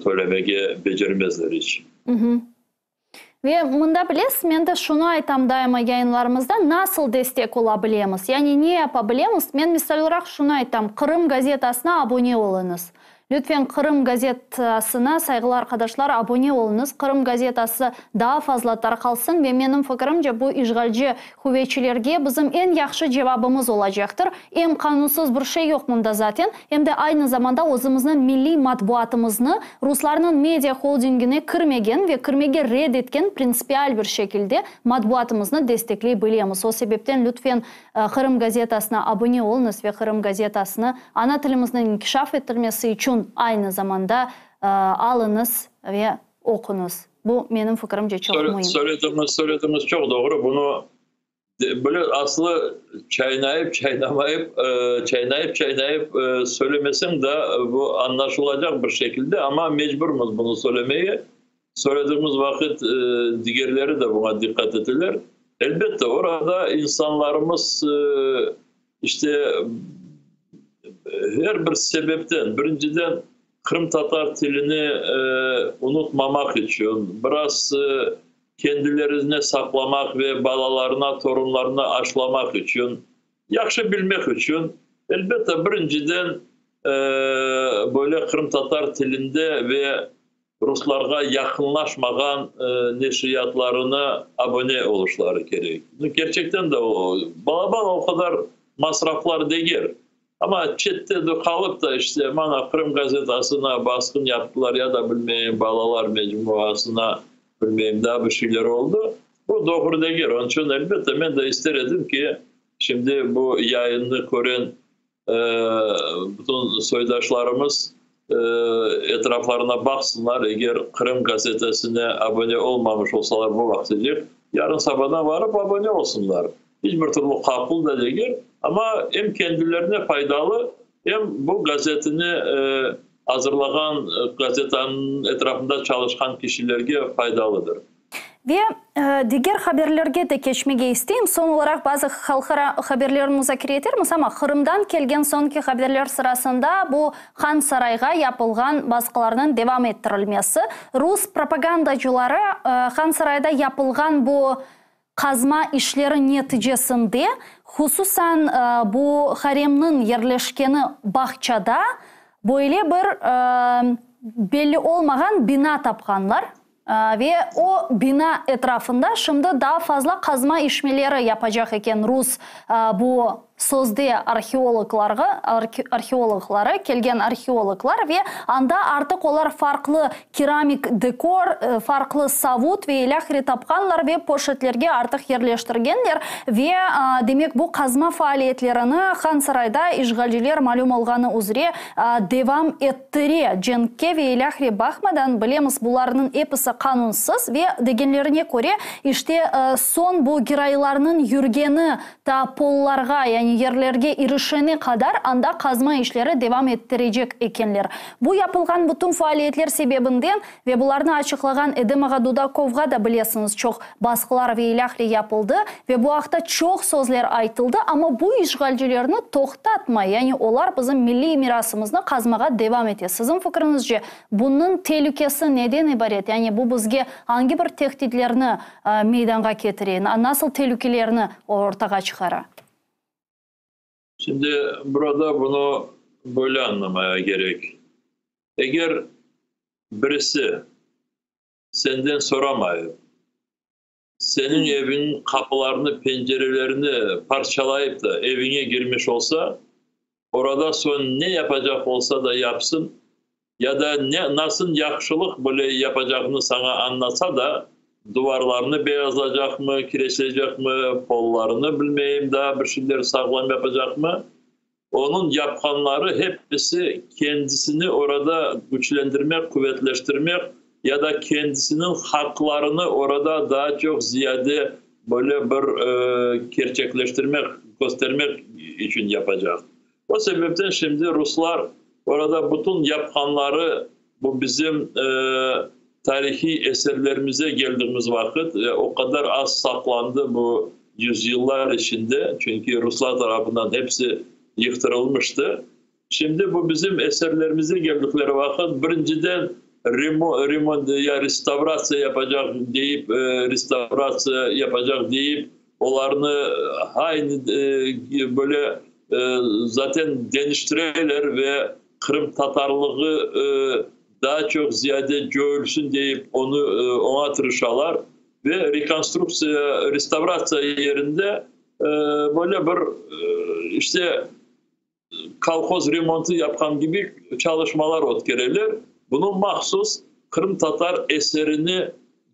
tölemege becermezler iç. Ve mında bilesiz, men de şunı aytam daima yayınlarımızda, nasıl destek ola bilemiz, yani ne yapa bilemiz, men misal olaraq şunı aytam, Qırım gazetasına abone oluñız. Lütfen Qırım gazetasına, sayğılı arqadaşlar, abone oluñız, Qırım gazetası daa fazla tarqalsın ve menim fikirimce bu işğalci quvetçilerge bizim eñ yahşı cevabımız olacaqtır. Em qanunsız bir şey yoq mında zaten, em de aynı zamanda özümizniñ milliy matbuatımıznı ruslarnıñ media holdingine kirmegen ve kirmege red etken printsipial bir şekilde matbuatımıznı destekley bilemiz. O sebepten lütfen Qırım gazetasına abone oluñız ve Qırım gazetasını ana tilimizniñ inkişaf ettirmesi içün aynı zamanda alıñız ve oquñız. Bu, menim fikirimce, çoq müim. Söylediğiniz, söylediğiniz çoq doğru. Bunı böyle aslı çaynayıp, çaynamayıp, çaynayıp, çaynayıp söylemeseñ de, bu añlaşılacaq bir şekilde, amma mecburmız bunı söylemeye. Söylediğimiz vaqıt digerleri de buña diqqat eteler. Elbette, orada insanlarımız işte her bir sebepten, birinciden, qırımtatar tilini unutmamaq içün, biraz kendilerine saqlamaq ve balalarına, torunlarına aşlamaq içün, yahşı bilmek içün, elbette, birinciden, böyle qırımtatar tilinde ve ruslarğa yaqınlaşmağan neşriyatlarına abone oluşları kerek. Kerçekten de o, balaban o qadar masraflar degil. Amma çette de qalıp da işte mana Qırım gazetasına basqın yaptılar ya da bilmeyim balalar mecmuasına bilmeyim daa bir şeyler oldı. Bu doğru degil. Onıñ içün elbette men de ister edim ki, şimdi bu yayınnı kören bütün soydaşlarımız. Etraflarına baqsınlar, eger Qırım gazetesine abone olmamış olsalar bu vaqtecek, yarın sabadan barıp abone olsunlar. Hiç bir türlü qaplı da degil, amma em kendilerine faydalı, em bu gazetini azırlağan, gazetanıñ etrafında çalışqan kişilerge faydalıdır. Ve diger haberlerge de keçmege isteyim. Soñ olaraq bazı halqara haberlerni muzakere etermiz, amma Qırımdan kelgen soñki haberler sırasında bu Han Sarayğa yapılğan basqılarnıñ devam ettirilmesi, rus propagandacıları Han Sarayda yapılğan bu qazma işleri neticesinde, hususan bu haremniñ yerleşkeni bağçada böyle bir belli olmağan bina tapqanlar. Ve o bina etrafında şimdi daa fazla qazma işmeleri yapacaq eken rus bu sözde arheologlarğa, arheologları, kelgen arheologlar ve anda artıq olar farqlı keramik dekor, farqlı savut ve ilâhre tapqanlar ve poşetlerge artıq yerleştirgenler ve demek bu qazma faaliyetlerini Hansarayda işğalciler malüm olğanı üzre devam ettire. Cenkke ve ilâhre baqmadan, bilemiz, bularnıñ episi qanunsız ve, degenlerine köre, işte, soñ bu giraylarnıñ yürgeni ta pollarğa, yani yerlerge irişene qadar anda qazma işleri devam ettirecek ekenler. Bu yapılğan bütün faaliyetler sebebinden, ve bularnı açıqlağan Edem ağa Dudakovğa da bilesiñiz çoq basqılar ve ilâhre yapıldı ve bu aqta çoq sözler aytıldı, amma bu işğalcilerni toqtatmay, yani olar bizim milliy mirasımıznı qazmağa devam ete. Siziñ fikriñizce, bunıñ telükesi neden ibaret, yani bu bizge angi bir tehditlerni meydanğa ketire, nasıl telükelerni ortağa çıqara? Şimdi burada bunı böyle añlamaya kerek. Eger birisi senden soramayıp, seniñ eviñ qapılarını, pencerelerini parçalayıp da eviñe girmiş olsa, orada soñ ne yapacaq olsa da yapsın, ya da ne, nasıl yahşılıq bile yapacağını saña añlatsa da, duvarlarını beyazlacaqmı, kireçleycekmi, pollarını bilmeyim daa bir şeyler sağlam yapacaqmı, onıñ yapqanları hepisi kendisini orada küçlendirmek, quvetleştirmek ya da kendisiniñ haqlarını orada daa çoq ziyade böyle bir kerçekleştirmek, köstermek içün yapacaq. O sebepten şimdi ruslar orada bütün yapqanları bu bizim tarihiy eserlerimize geldiğimiz vaqıt o qadar az saqlandı bu yüzyıllar içinde, çünki ruslar tarafından hepsi yıqtırılmıştı. Şimdi bu bizim eserlerimize geldikleri vaqıt birinciden remont ya restavratsiya yapacaq deyip, restavratsiya yapacaq deyip, olarnı aynı böyle zaten deñiştireler ve qırımtatarlığı daa çoq ziyade coyulsun deyip onı oña tırışalar ve rekonstruktsiya, restavratsiya yerinde böyle bir işte kolhoz remontı yapqan kibi çalışmalar ötkereler. Bunı mahsus qırımtatar eserini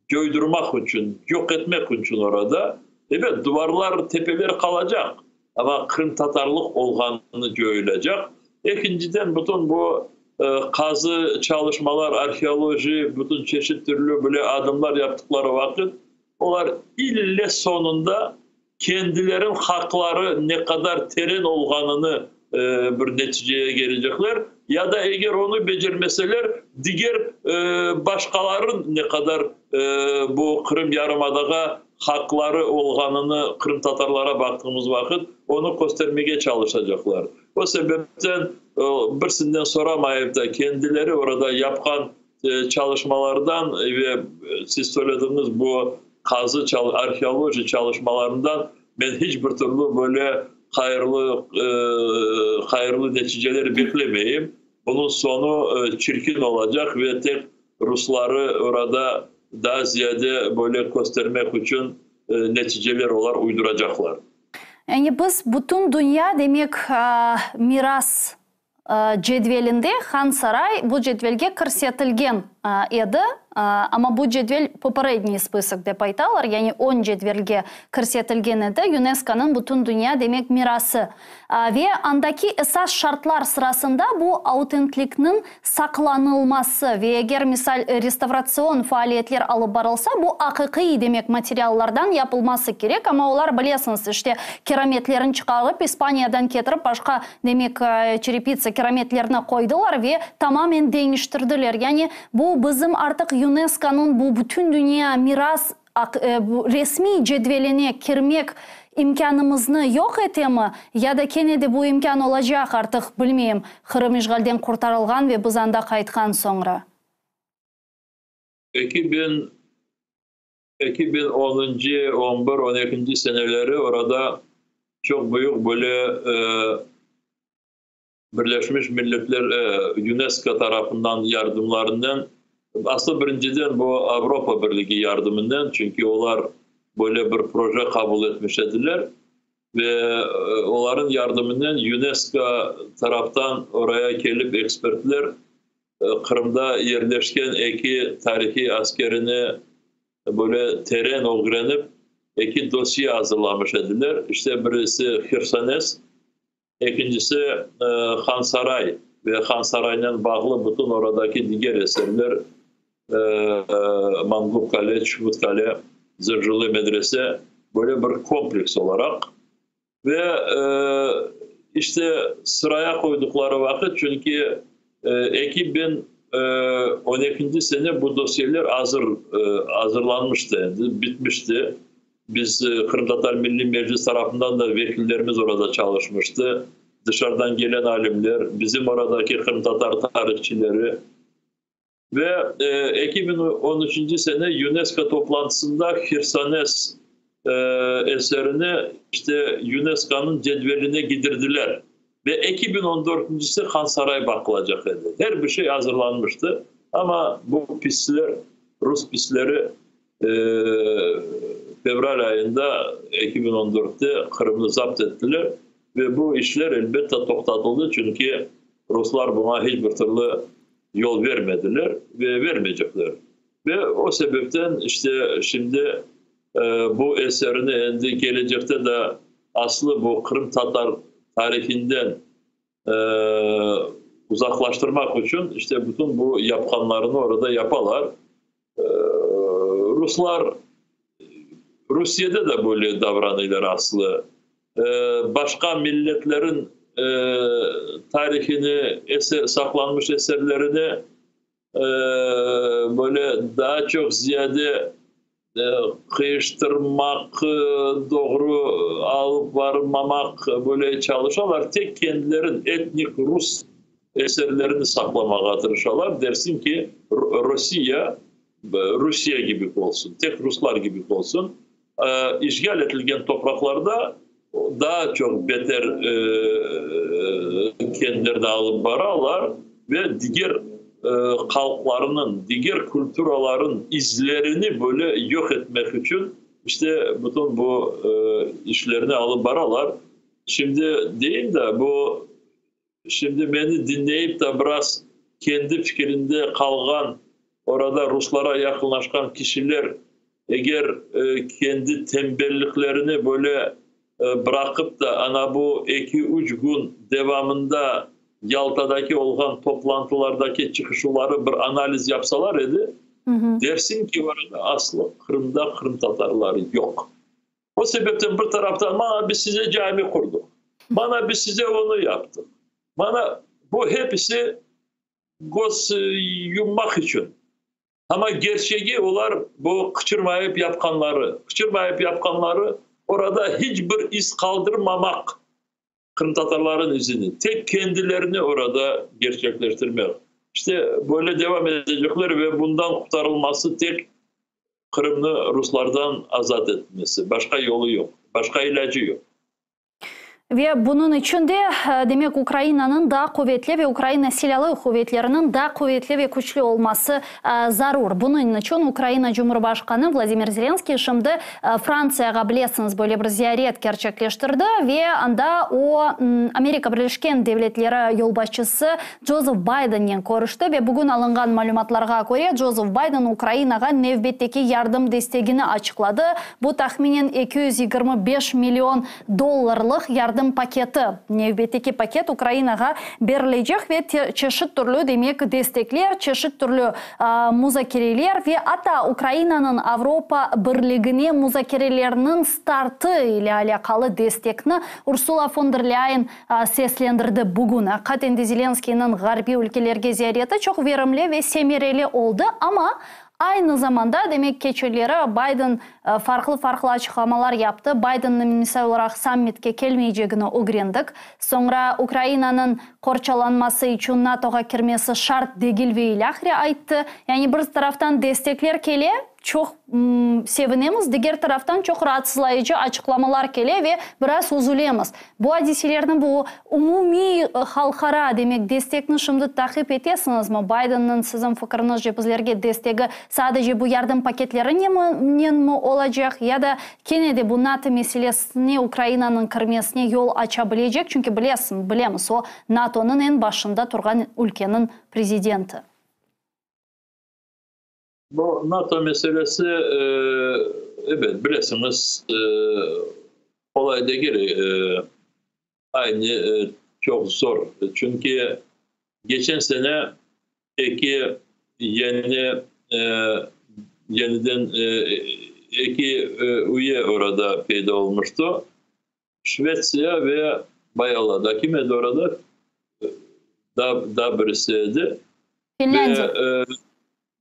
coydurmaq içün, yoq etmek içün orada. Ebet, duvarlar, tepeler qalacaq, amma qırımtatarlıq olğanını coyulacaq. Ekinciden, bütün bu qazı çalışmalar, arheoloji, bütün çeşit türlü böyle adımlar yaptıqları vaqıt, olar ille soñunda kendileriniñ haqları ne qadar teren olğanını bir neticeye kelecekler, ya da eger onı becermeseler, diger başqalarınıñ ne qadar bu Qırım yarımadağa haqları olğanını qırımtatarlara baqtığımız vaqıt, onı köstermege çalışacaqlar. O sebepten birisinden soramayıp da kendileri orada yapqan çalışmalardan ve siz söylediğiniz bu qazı arheoloji çalışmalarından men hiç bir türlü böyle hayırlı hayırlı neticeler beklemeyim. Bunıñ soñu çirkin olacaq ve tek rusları orada daa ziyade böyle köstermek içün neticeler olar uyduracaqlar. Yani biz bütün dünya demek miras cedvelinde Han Saray bu cedvelge kirsetilgen. edi, amma bu cedvel poperedniy spısok dep aytalar, yani ön cedvelge kirsetilgen edi, YUNESKOnıñ bütün dünya, demek, mirası. Ve andaki esas şartlar sırasında bu autentlikniñ saqlanılması ve eger, misal, restavratsion faaliyetler alıp barılsa, bu aqiqiy, demek, materiallardan yapılması kerek, amma olar, bilesiñiz, işte, kirametlerini çıqarıp, İspaniyadan ketirip, başqa, demek, çerepitsa kirametlerini qoydılar ve tamamen deñiştirdiler. Yani, bu bizim artıq YUNESKOnıñ bu bütündünya miras resmiy cedveline kirmek imkânımıznı yoq etemi, ya da kene de bu imkân olacaq, artıq bilmeyim, Qırım işğalden qurtarılğan ve biz anda qaytqan soñra? 2010-cı, on bir, 12-nci seneleri orada çoq büyük böyle Birleşmiş Milletler, UNESCO tarafından yardımlarınen, aslı birinciden bu Avropa Birligi yardımınen, çünki olar böyle bir proje qabul etmiş ediler ve olarnıñ yardımınen UNESCO taraftan oraya kelip ekspertler Qırımda yerleşken eki tarihiy askerini böyle teren ögrenip, eki dosye azırlamış ediler. İşte birisi Hersones, ekincisi Hansaray ve Hansaraynen bağlı bütün oradaki diger eserler, Mangup Kale, Çufut Kale, Zıncırlı medrese, böyle bir kompleks olaraq. Ve işte sıraya qoyduqları vaqıt, çünki 2012-nci sene bu dosyeler azır azırlanmıştı endi, bitmişti. Biz Qırımtatar Milliy Meclis tarafından da vekillerimiz orada çalışmıştı. Dışarıdan gelen alimler, bizim oradaki qırımtatar tarihçileri. Ve 2013-nci sene UNESCO toplantısında Hersones eserini işte YUNESKOnıñ cedveline gidirdiler. Ve 2014-ncisi Hansaray baqılacaq edi. Her bir şey azırlanmıştı, amma bu pisler, rus pisleri fevral ayında 2014-te Qırımnı zapt ettiler ve bu işler elbette toqtatıldı, çünki ruslar buña hiç bir türlü yol vermediler ve vermeycekler. Ve o sebepten işte şimdi bu eserini endi kelecekte de aslı bu qırımtatar tarihinden uzaqlaştırmaq içün işte bütün bu yapqanlarını orada yapalar. Ruslar, Rusiyede de böyle davranıylar aslı. Başqa milletlerin tarihini, eser, saqlanmış eserlerini böyle daa çoq ziyade qıyıştırmaq, doğru alıp barmamaq böyle çalışalar. Tek kendilerin etnik rus eserlerini saqlamağa tırışalar. Dersiñ ki, Rossiya Rusiye kibi olsun, tek ruslar kibi olsun. İşğal etilgen topraqlarda daa çoq beter kendilerini alıp baralar ve diger halqlarnıñ, diger kulturaların izlerini böyle yoq etmek içün işte bütün bu işlerni alıp baralar. Şimdi deyim de, bu şimdi meni diñleyip de biraz kendi fikirinde qalğan, orada ruslara yaqınlaşqan kişiler eger kendi tembelliklerini böyle bıraqıp da ana bu 2-3 kün devamında Yaltadaki olğan toplantılardaki çıqışları bir analiz yapsalar edi, dersiñ ki, orada aslı Qırımda qırımtatarlar yoq. O sebepten bir taraftan mana biz size cami qurdıq, mana biz size onı yaptıq, mana bu hepsi köz yummaq içün. Amma kerçegi olar bu qıçırmayıp yapqanları, qıçırmayıp yapqanları orada hiç bir iz qaldırmamaq, qırımtatarların izini, tek kendilerini orada gerçekleştirmek. İşte böyle devam edecekler ve bundan qurtarılması tek Qırımnı ruslardan azat etmesi. Başqa yolu yoq, başqa ilâcı yoq. Ve bunıñ içün de, demek, Ukrainanıñ daa quvetli ve Ukraina Silâlı quvetleriniñ daa quvetli ve küçlü olması zarur. Bunıñ içün Ukraina Cumhurbaşqanı Vladimir Zelenskiy şimdi Frantsiyağa, bilesiñiz, böyle bir ziyaret kerçekleştirdi ve anda o, Amerika Birleşken Devletleri yolbaşçısı Joseph Baydennen körüşti ve bugün alınğan malümatlarğa köre, Joseph Bayden Ukrainağa nevbetteki yardım destegini açıqladı, bu tahminen 225 million dollarlıq yardım paketi. Nevbetteki paket Ukrainağa berilecek ve çeşit türlü, demek, destekler, çeşit türlü muzakereler ve atta Ukrainanıñ Avropa Birligine muzakerelerniñ startı ile alâqalı destekni Ursula fon der Lâyen seslendirdi bugün. Aqiqaten de Zelenskıynıñ ğarbiy ülkelerge ziyareti çoq verimli ve semereli oldı, amma aynı zamanda, demek, keçenleri Bayden farqlı-farqlı açıqlamalar yaptı. Baydenniñ, misal olaraq, sammitke kelmeycegini ögrendik. Soñra Ukrainanıñ qorçalanması içün NATOğa kirmesi şart degil ve ilâhre ayttı. Yani bir taraftan destekler kele, çoq sevinemiz, diger taraftan çoq raatsızlayıcı açıqlamalar kele ve biraz üzülemiz. Bu adiselerni, bu umumiy halqara, demek, destekni şimdi taqip etesiñizmi? Baydenniñ, siziñ fikiriñizce, bizlerge destegi sadece bu yardım paketlerinenmi olacaq ya da kene de bu NATO meselesine Ukrainanıñ kirmesine yol aça bilecek? Çünki bilesiñ, bilemiz, o, NATOnıñ eñ başında turğan ülkeniñ prezidenti. Bu NATO meselesi, ebet, bilesiñiz, qolay degil, aynı çoq zor. Çünki geçen sene eki yeni, yeniden eki üye orada peyda olmuştı, Şvetsiya ve Bayalada. Kim edi orada? Daa birisi edi. Finlândiya. Ve,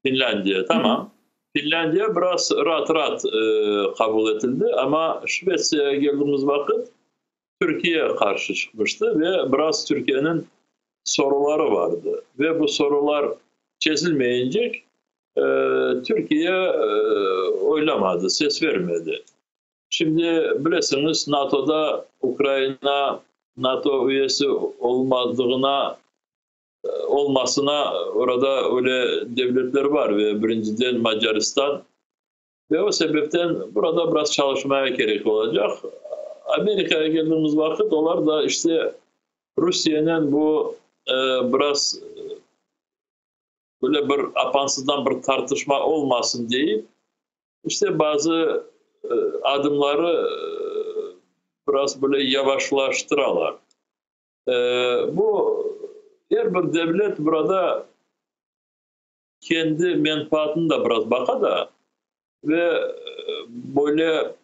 Finlândiya, tamam. Finlândiya biraz raat-raat qabul etildi, amma Şvetsiyağa keldiğimiz vaqıt Türkiye qarşı çıqmıştı ve biraz Türkiyeniñ soruları vardı. Ve bu sorular çezilmeyince Türkiye oylamadı, ses vermedi. Şimdi bilesiñiz, NATOda Ukraina NATO üyesi olmadığına olmasına orada öyle devletler var ve birinciden Macaristan ve o sebepten burada biraz çalışmaya kerek olacaq. Amerikaya keldiğimiz vaqıt olar da işte Rusiyenen bu biraz böyle bir apansızdan bir tartışma olmasın deyip işte bazı adımları biraz böyle yavaşlaştıralar. Bu er bir devlet burada kendi menfaatını da biraz baqa da ve böyle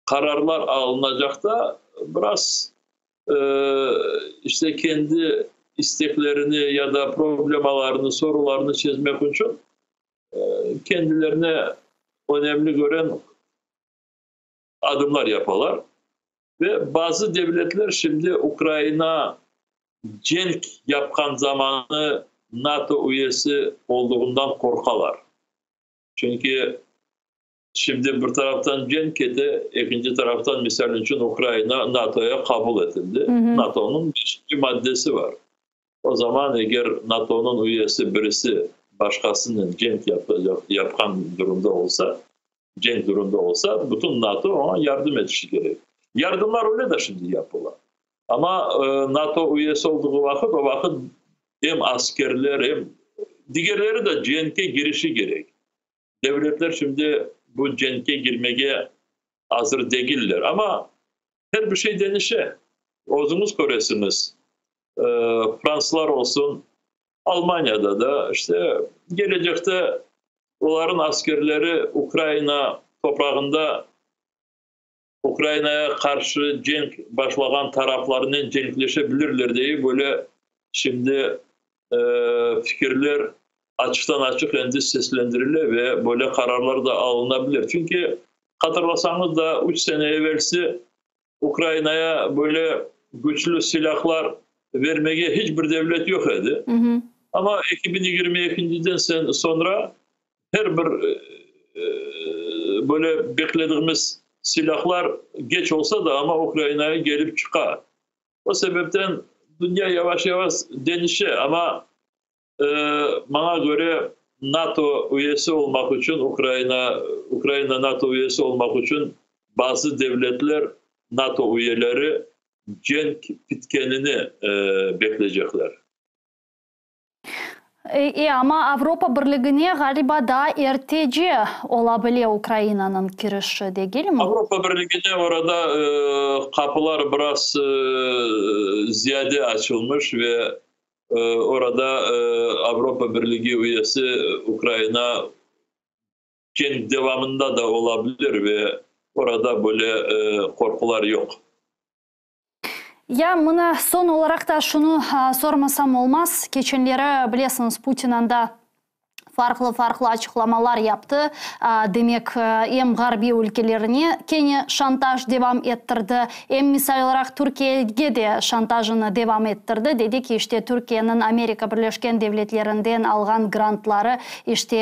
qararlar alınacaqta biraz işte kendi isteklerini ya da problemalarını, sorularını çezmek içün kendilerine önemli kören adımlar yapalar. Ve bazı devletler şimdi Ukraina cenk yapqan zamanı NATO üyesi olduğundan qorqalar. Çünki şimdi bir taraftan cenk kete, ekinci taraftan, misal içün, Ukraina NATOya qabul etildi. NATOnıñ beşinci maddesi var. O zaman eger NATOnıñ üyesi birisi başqasınen cenk yapacaq, yapqan durumda olsa, cenk durumda olsa, bütün NATO oña yardım etişi kerek. Yardımlar öyle de şimdi yapıla. Amma NATO üyesi olduğu vaqıt, o vaqıt em askerler, em digerleri de cenkke girişi kerek. Devletler şimdi bu cenkke girmege azır degiller. Amma her bir şey deñişe. Özüñiz köresiñiz, fransızlar olsun, Almaniyada da işte gelecekte olarnıñ askerleri Ukraina toprağında Ukrainaya qarşı cenk başlağan taraflarnen cenkleşe bilirler dey, böyle şimdi fikirler açıqtan-açıq endi seslendirile ve böyle qararlar da alına bilir. Çünki hatırlasañız da, üç sene evelsi Ukrainaya böyle küçlü silâhlar vermege hiç bir devlet yoq edi. Amma 2022-den soñra her bir böyle beklediğimiz. Silahlar geç olsa da ama Ukrainaya gelip çıqa. O sebepten dünya yavaş yavaş denişe ama maña köre NATO üyesi olmaq içün Ukraina, Ukraina NATO üyesi olmaq içün bazı devletler NATO üyeleri cenk bitkenini bekleycekler. Amma Avropa Birligine, ğaliba, daa ertece ola bile Ukrainanıñ kirişi, degilmi? Avropa Birligine orada qapılar biraz ziyade açılmış ve orada Avropa Birligi üyesi Ukraina cenk devamında da olabilir ve orada böyle qorqular yoq. Ya mına soñ olaraq da şunı sormasam olmaz, keçenleri, bilesiñiz, Putin anda farqlı-farqlı açıqlamalar yaptı, demek, em ğarbiy ülkelerine kene şantaj devam ettirdi, em, misal olaraq, Türkiyege de şantajını devam ettirdi, dedi ki, işte, Türkiyeniñ Amerika Birleşken Devletlerinden alğan grantları, işte,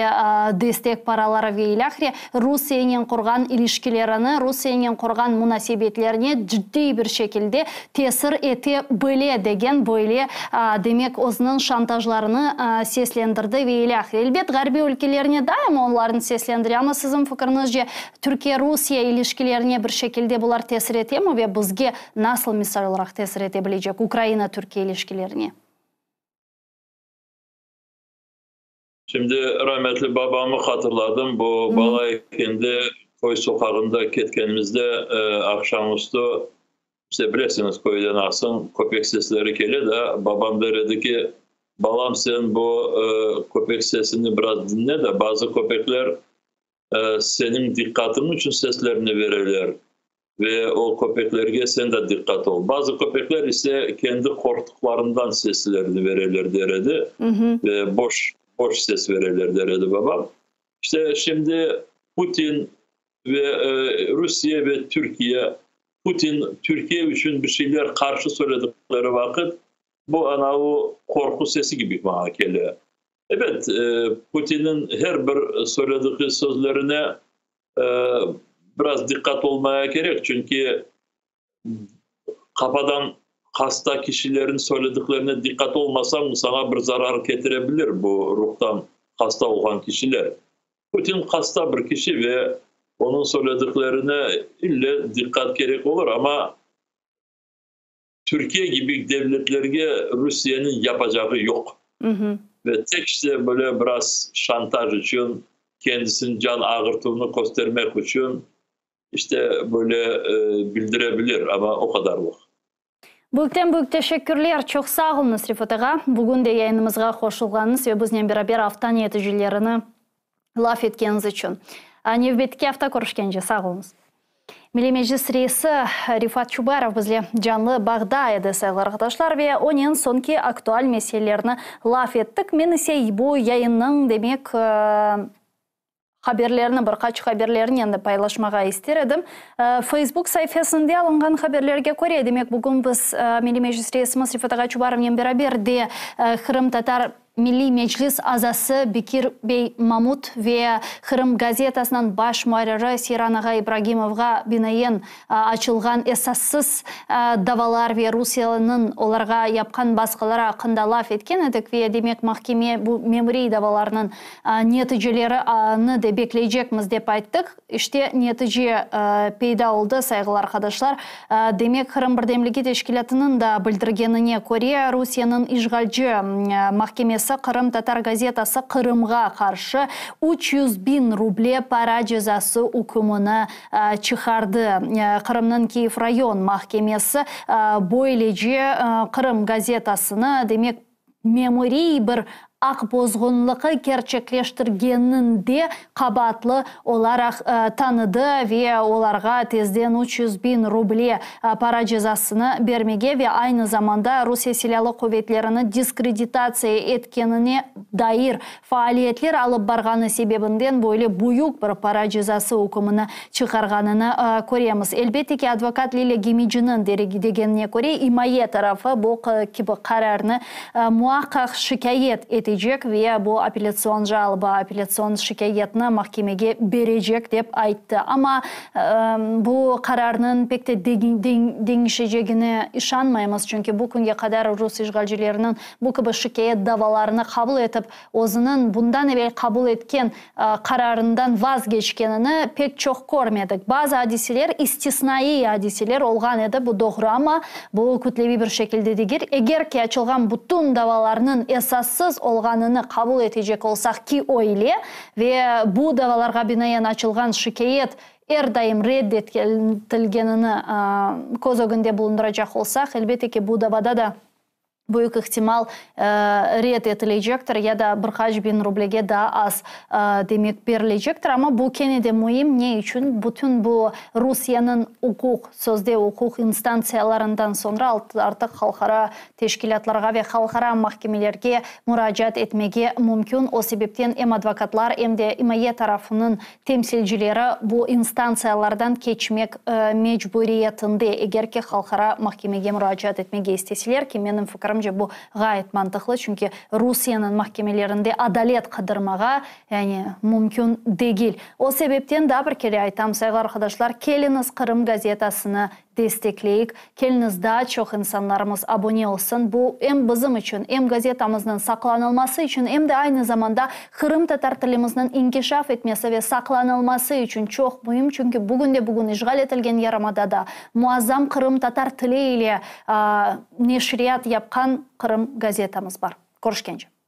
destek paraları ve ilâhre, Rusiyenen qurğan ilişkilerini, Rusiyenen qurğan munasebetlerine ciddiy bir şekilde tesir ete bile degen böyle, demek, özüniñ şantajlarını seslendirdi ve ilâhre. Elbet, ğarbiy ülkelerine daima onlarnı seslendire, amma siziñ fikriñizce, Türkiye-Rusiye ilişkilerine bir şekilde bular tesir etemi ve bizge nasıl misal olaraq tesir ete bilecek Ukraina-Türkiye ilişkilerine? Şimdi rahmetli babamı hatırladım. Bu bala ekende köy soqağında ketkenimizde aqşam üstü, işte bilesiñiz köyde nasıl, köpek sesleri kele de, babam der edi ki, balam sen bu köpek sesini biraz diñle de, bazı köpekler seniñ diqqatıñ içün seslerini vereler ve o köpeklerge sen de diqqat ol. Bazı köpekler ise kendi qorqtuqlarından seslerini vereler der edi ve boş boş ses vereler der edi babam. İşte şimdi Putin ve Rusiye ve Türkiye, Putin Türkiye içün bir şeyler qarşı söyledikleri vaqıt bu anavu qorqu sesi kibi maña kele. Evet, Putinniñ her bir söyledigi sözlerine biraz diqqat olmaya kerek, çünki qafadan hasta kişilerin söylediklerine diqqat olmasañ, saña bir zarar ketirebilir bu ruhtan hasta olğan kişiler. Putin hasta bir kişi ve onıñ söylediklerine ille diqqat kerek olur, amma Türkiye kibi devletlerge Rusiyeniñ yapacağı yoq. Ve tek işte böyle biraz şantaj içün, kendisiniñ can ağırtuvını köstermek içün işte böyle bildirebilir, amma o qadarlıq. Büyükten büyük teşekkürler, çoq sağ oluñız, Refat ağa, bugün de yayınımızğa qoşulğanıñız ve biznen beraber afta neticelerini laf etkeniñiz içün. Nevbetteki afta körüşkence, sağ oluñız. Milliy Meclis reisi Refat Çubarov bizle canlı bağda edi, sayğılı arqadaşlar, ve onen soñki aktual meselelerni laf ettik. Men ise bu yayınnıñ, demek, haberlerini, bir qaç haberlerinen de paylaşmağa ister edim. Facebook saifesinde alınğan haberlerge köre, demek, bugün biz Milliy Meclis reisimiz Refat ağa Çubarovnen beraber de Qırımtatar Milliy Meclis azası Bekir bey Mamut ve Qırım gazetasınıñ baş muarriri Seyran ağa İbragimovğa binaen açılğan esassız davalar ve Rusiyeniñ olarğa yapqan basqıları aqqında laf etken edik ve, demek, mahkeme bu memuriy davalarnıñ neticelerini de bekleycekmiz, dep ayttıq. İşte, netice peyda oldı, sayğılı arqadaşlar. Demek, Qırım birdemligi teşkilâtınıñ da bildirgenine köre, Rusiyeniñ işğalci mahkemesi qırımtatar gazetası Qırımğa qarşı 300 biñ ruble para cezası ükmüni çıqardı. Qırımnıñ Kiyev rayon mahkemesi böylece Qırım gazetasını, demek, memuriy bir aq bozğunlığı kerçekleştirgeninde qabaatlı olaraq tanıdı ve olarğa tezden 300 biñ ruble para cezasını bermege ve aynı zamanda Rusiye Silâlı quvetlerini diskreditatsiya etkenine dair faaliyetler alıp barğanı sebebinden böyle büyük bir para cezası ükmüni çıqarğanını köremiz. Elbette ki, advokat Lilâ Gemiciniñ degenine köre, imaye tarafı bu kibi qararnı muaqqaq şikâyet etecek. etecek ve bu apellâtsion jalba, apellâtsion şikâyetni mahkemege berecek, dep ayttı. Amma bu qararnıñ pek te deñişecegine işanmaymız, çünki bu künge qadar rus işğalcileriniñ bu kibi şikâyet davalarını qabul etip, özüniñ bundan evel qabul etken qararından vazgeçkenini pek çoq körmedik. Bazı adiseler, istisnaiy adiseler olğan edi, bu doğru, amma bu kütleviy bir şekilde degil. Eger ki açılğan bütün davalarnıñ esassız olğanını qabul etecek olsaq, ki öyle, ve bu davalarğa binaen açılğan şikâyet er daim red etilgenini köz ögünde bulundıracaq olsaq, elbette ki, bu davada da büyük ihtimal red etilecektir ya da bir qaç biñ rublege daa az, demek, berilecektir. Amma bu kene de müim. Ne içün? Bütün bu Rusiyeniñ uquq, sözde uquq instantsiyalarından soñra artıq halqara teşkilâtlarğa ve halqara mahkemelerge muracaat etmege mümkün. O sebepten em advokatlar, em de imaye tarafınıñ temsilcileri bu instantsiyalardan keçmek mecburiyetinde, eger ki halqara mahkemege muracaat etmege isteseler, ki menim fikirimce bu ğayet mantıqlı, çünki Rusiyeniñ mahkemelerinde adalet qıdırmağa, yani, mümkün degil. O sebepten daa bir kere aytam, sayğılı arqadaşlar, keliñiz Qırım gazetasını destekleyik, keliñiz daa çoq insanlarımız abone olsun. Bu em bizim içün, em gazetamıznıñ saqlanılması içün, em de aynı zamanda qırımtatar tilimizniñ inkişaf etmesi ve saqlanılması içün çoq müim, çünki bugünde-bugün işğal etilgen yarımadada muazzam qırımtatar tili ile neşriyat yapqan Qırım gazetamız bar. Körüşkence.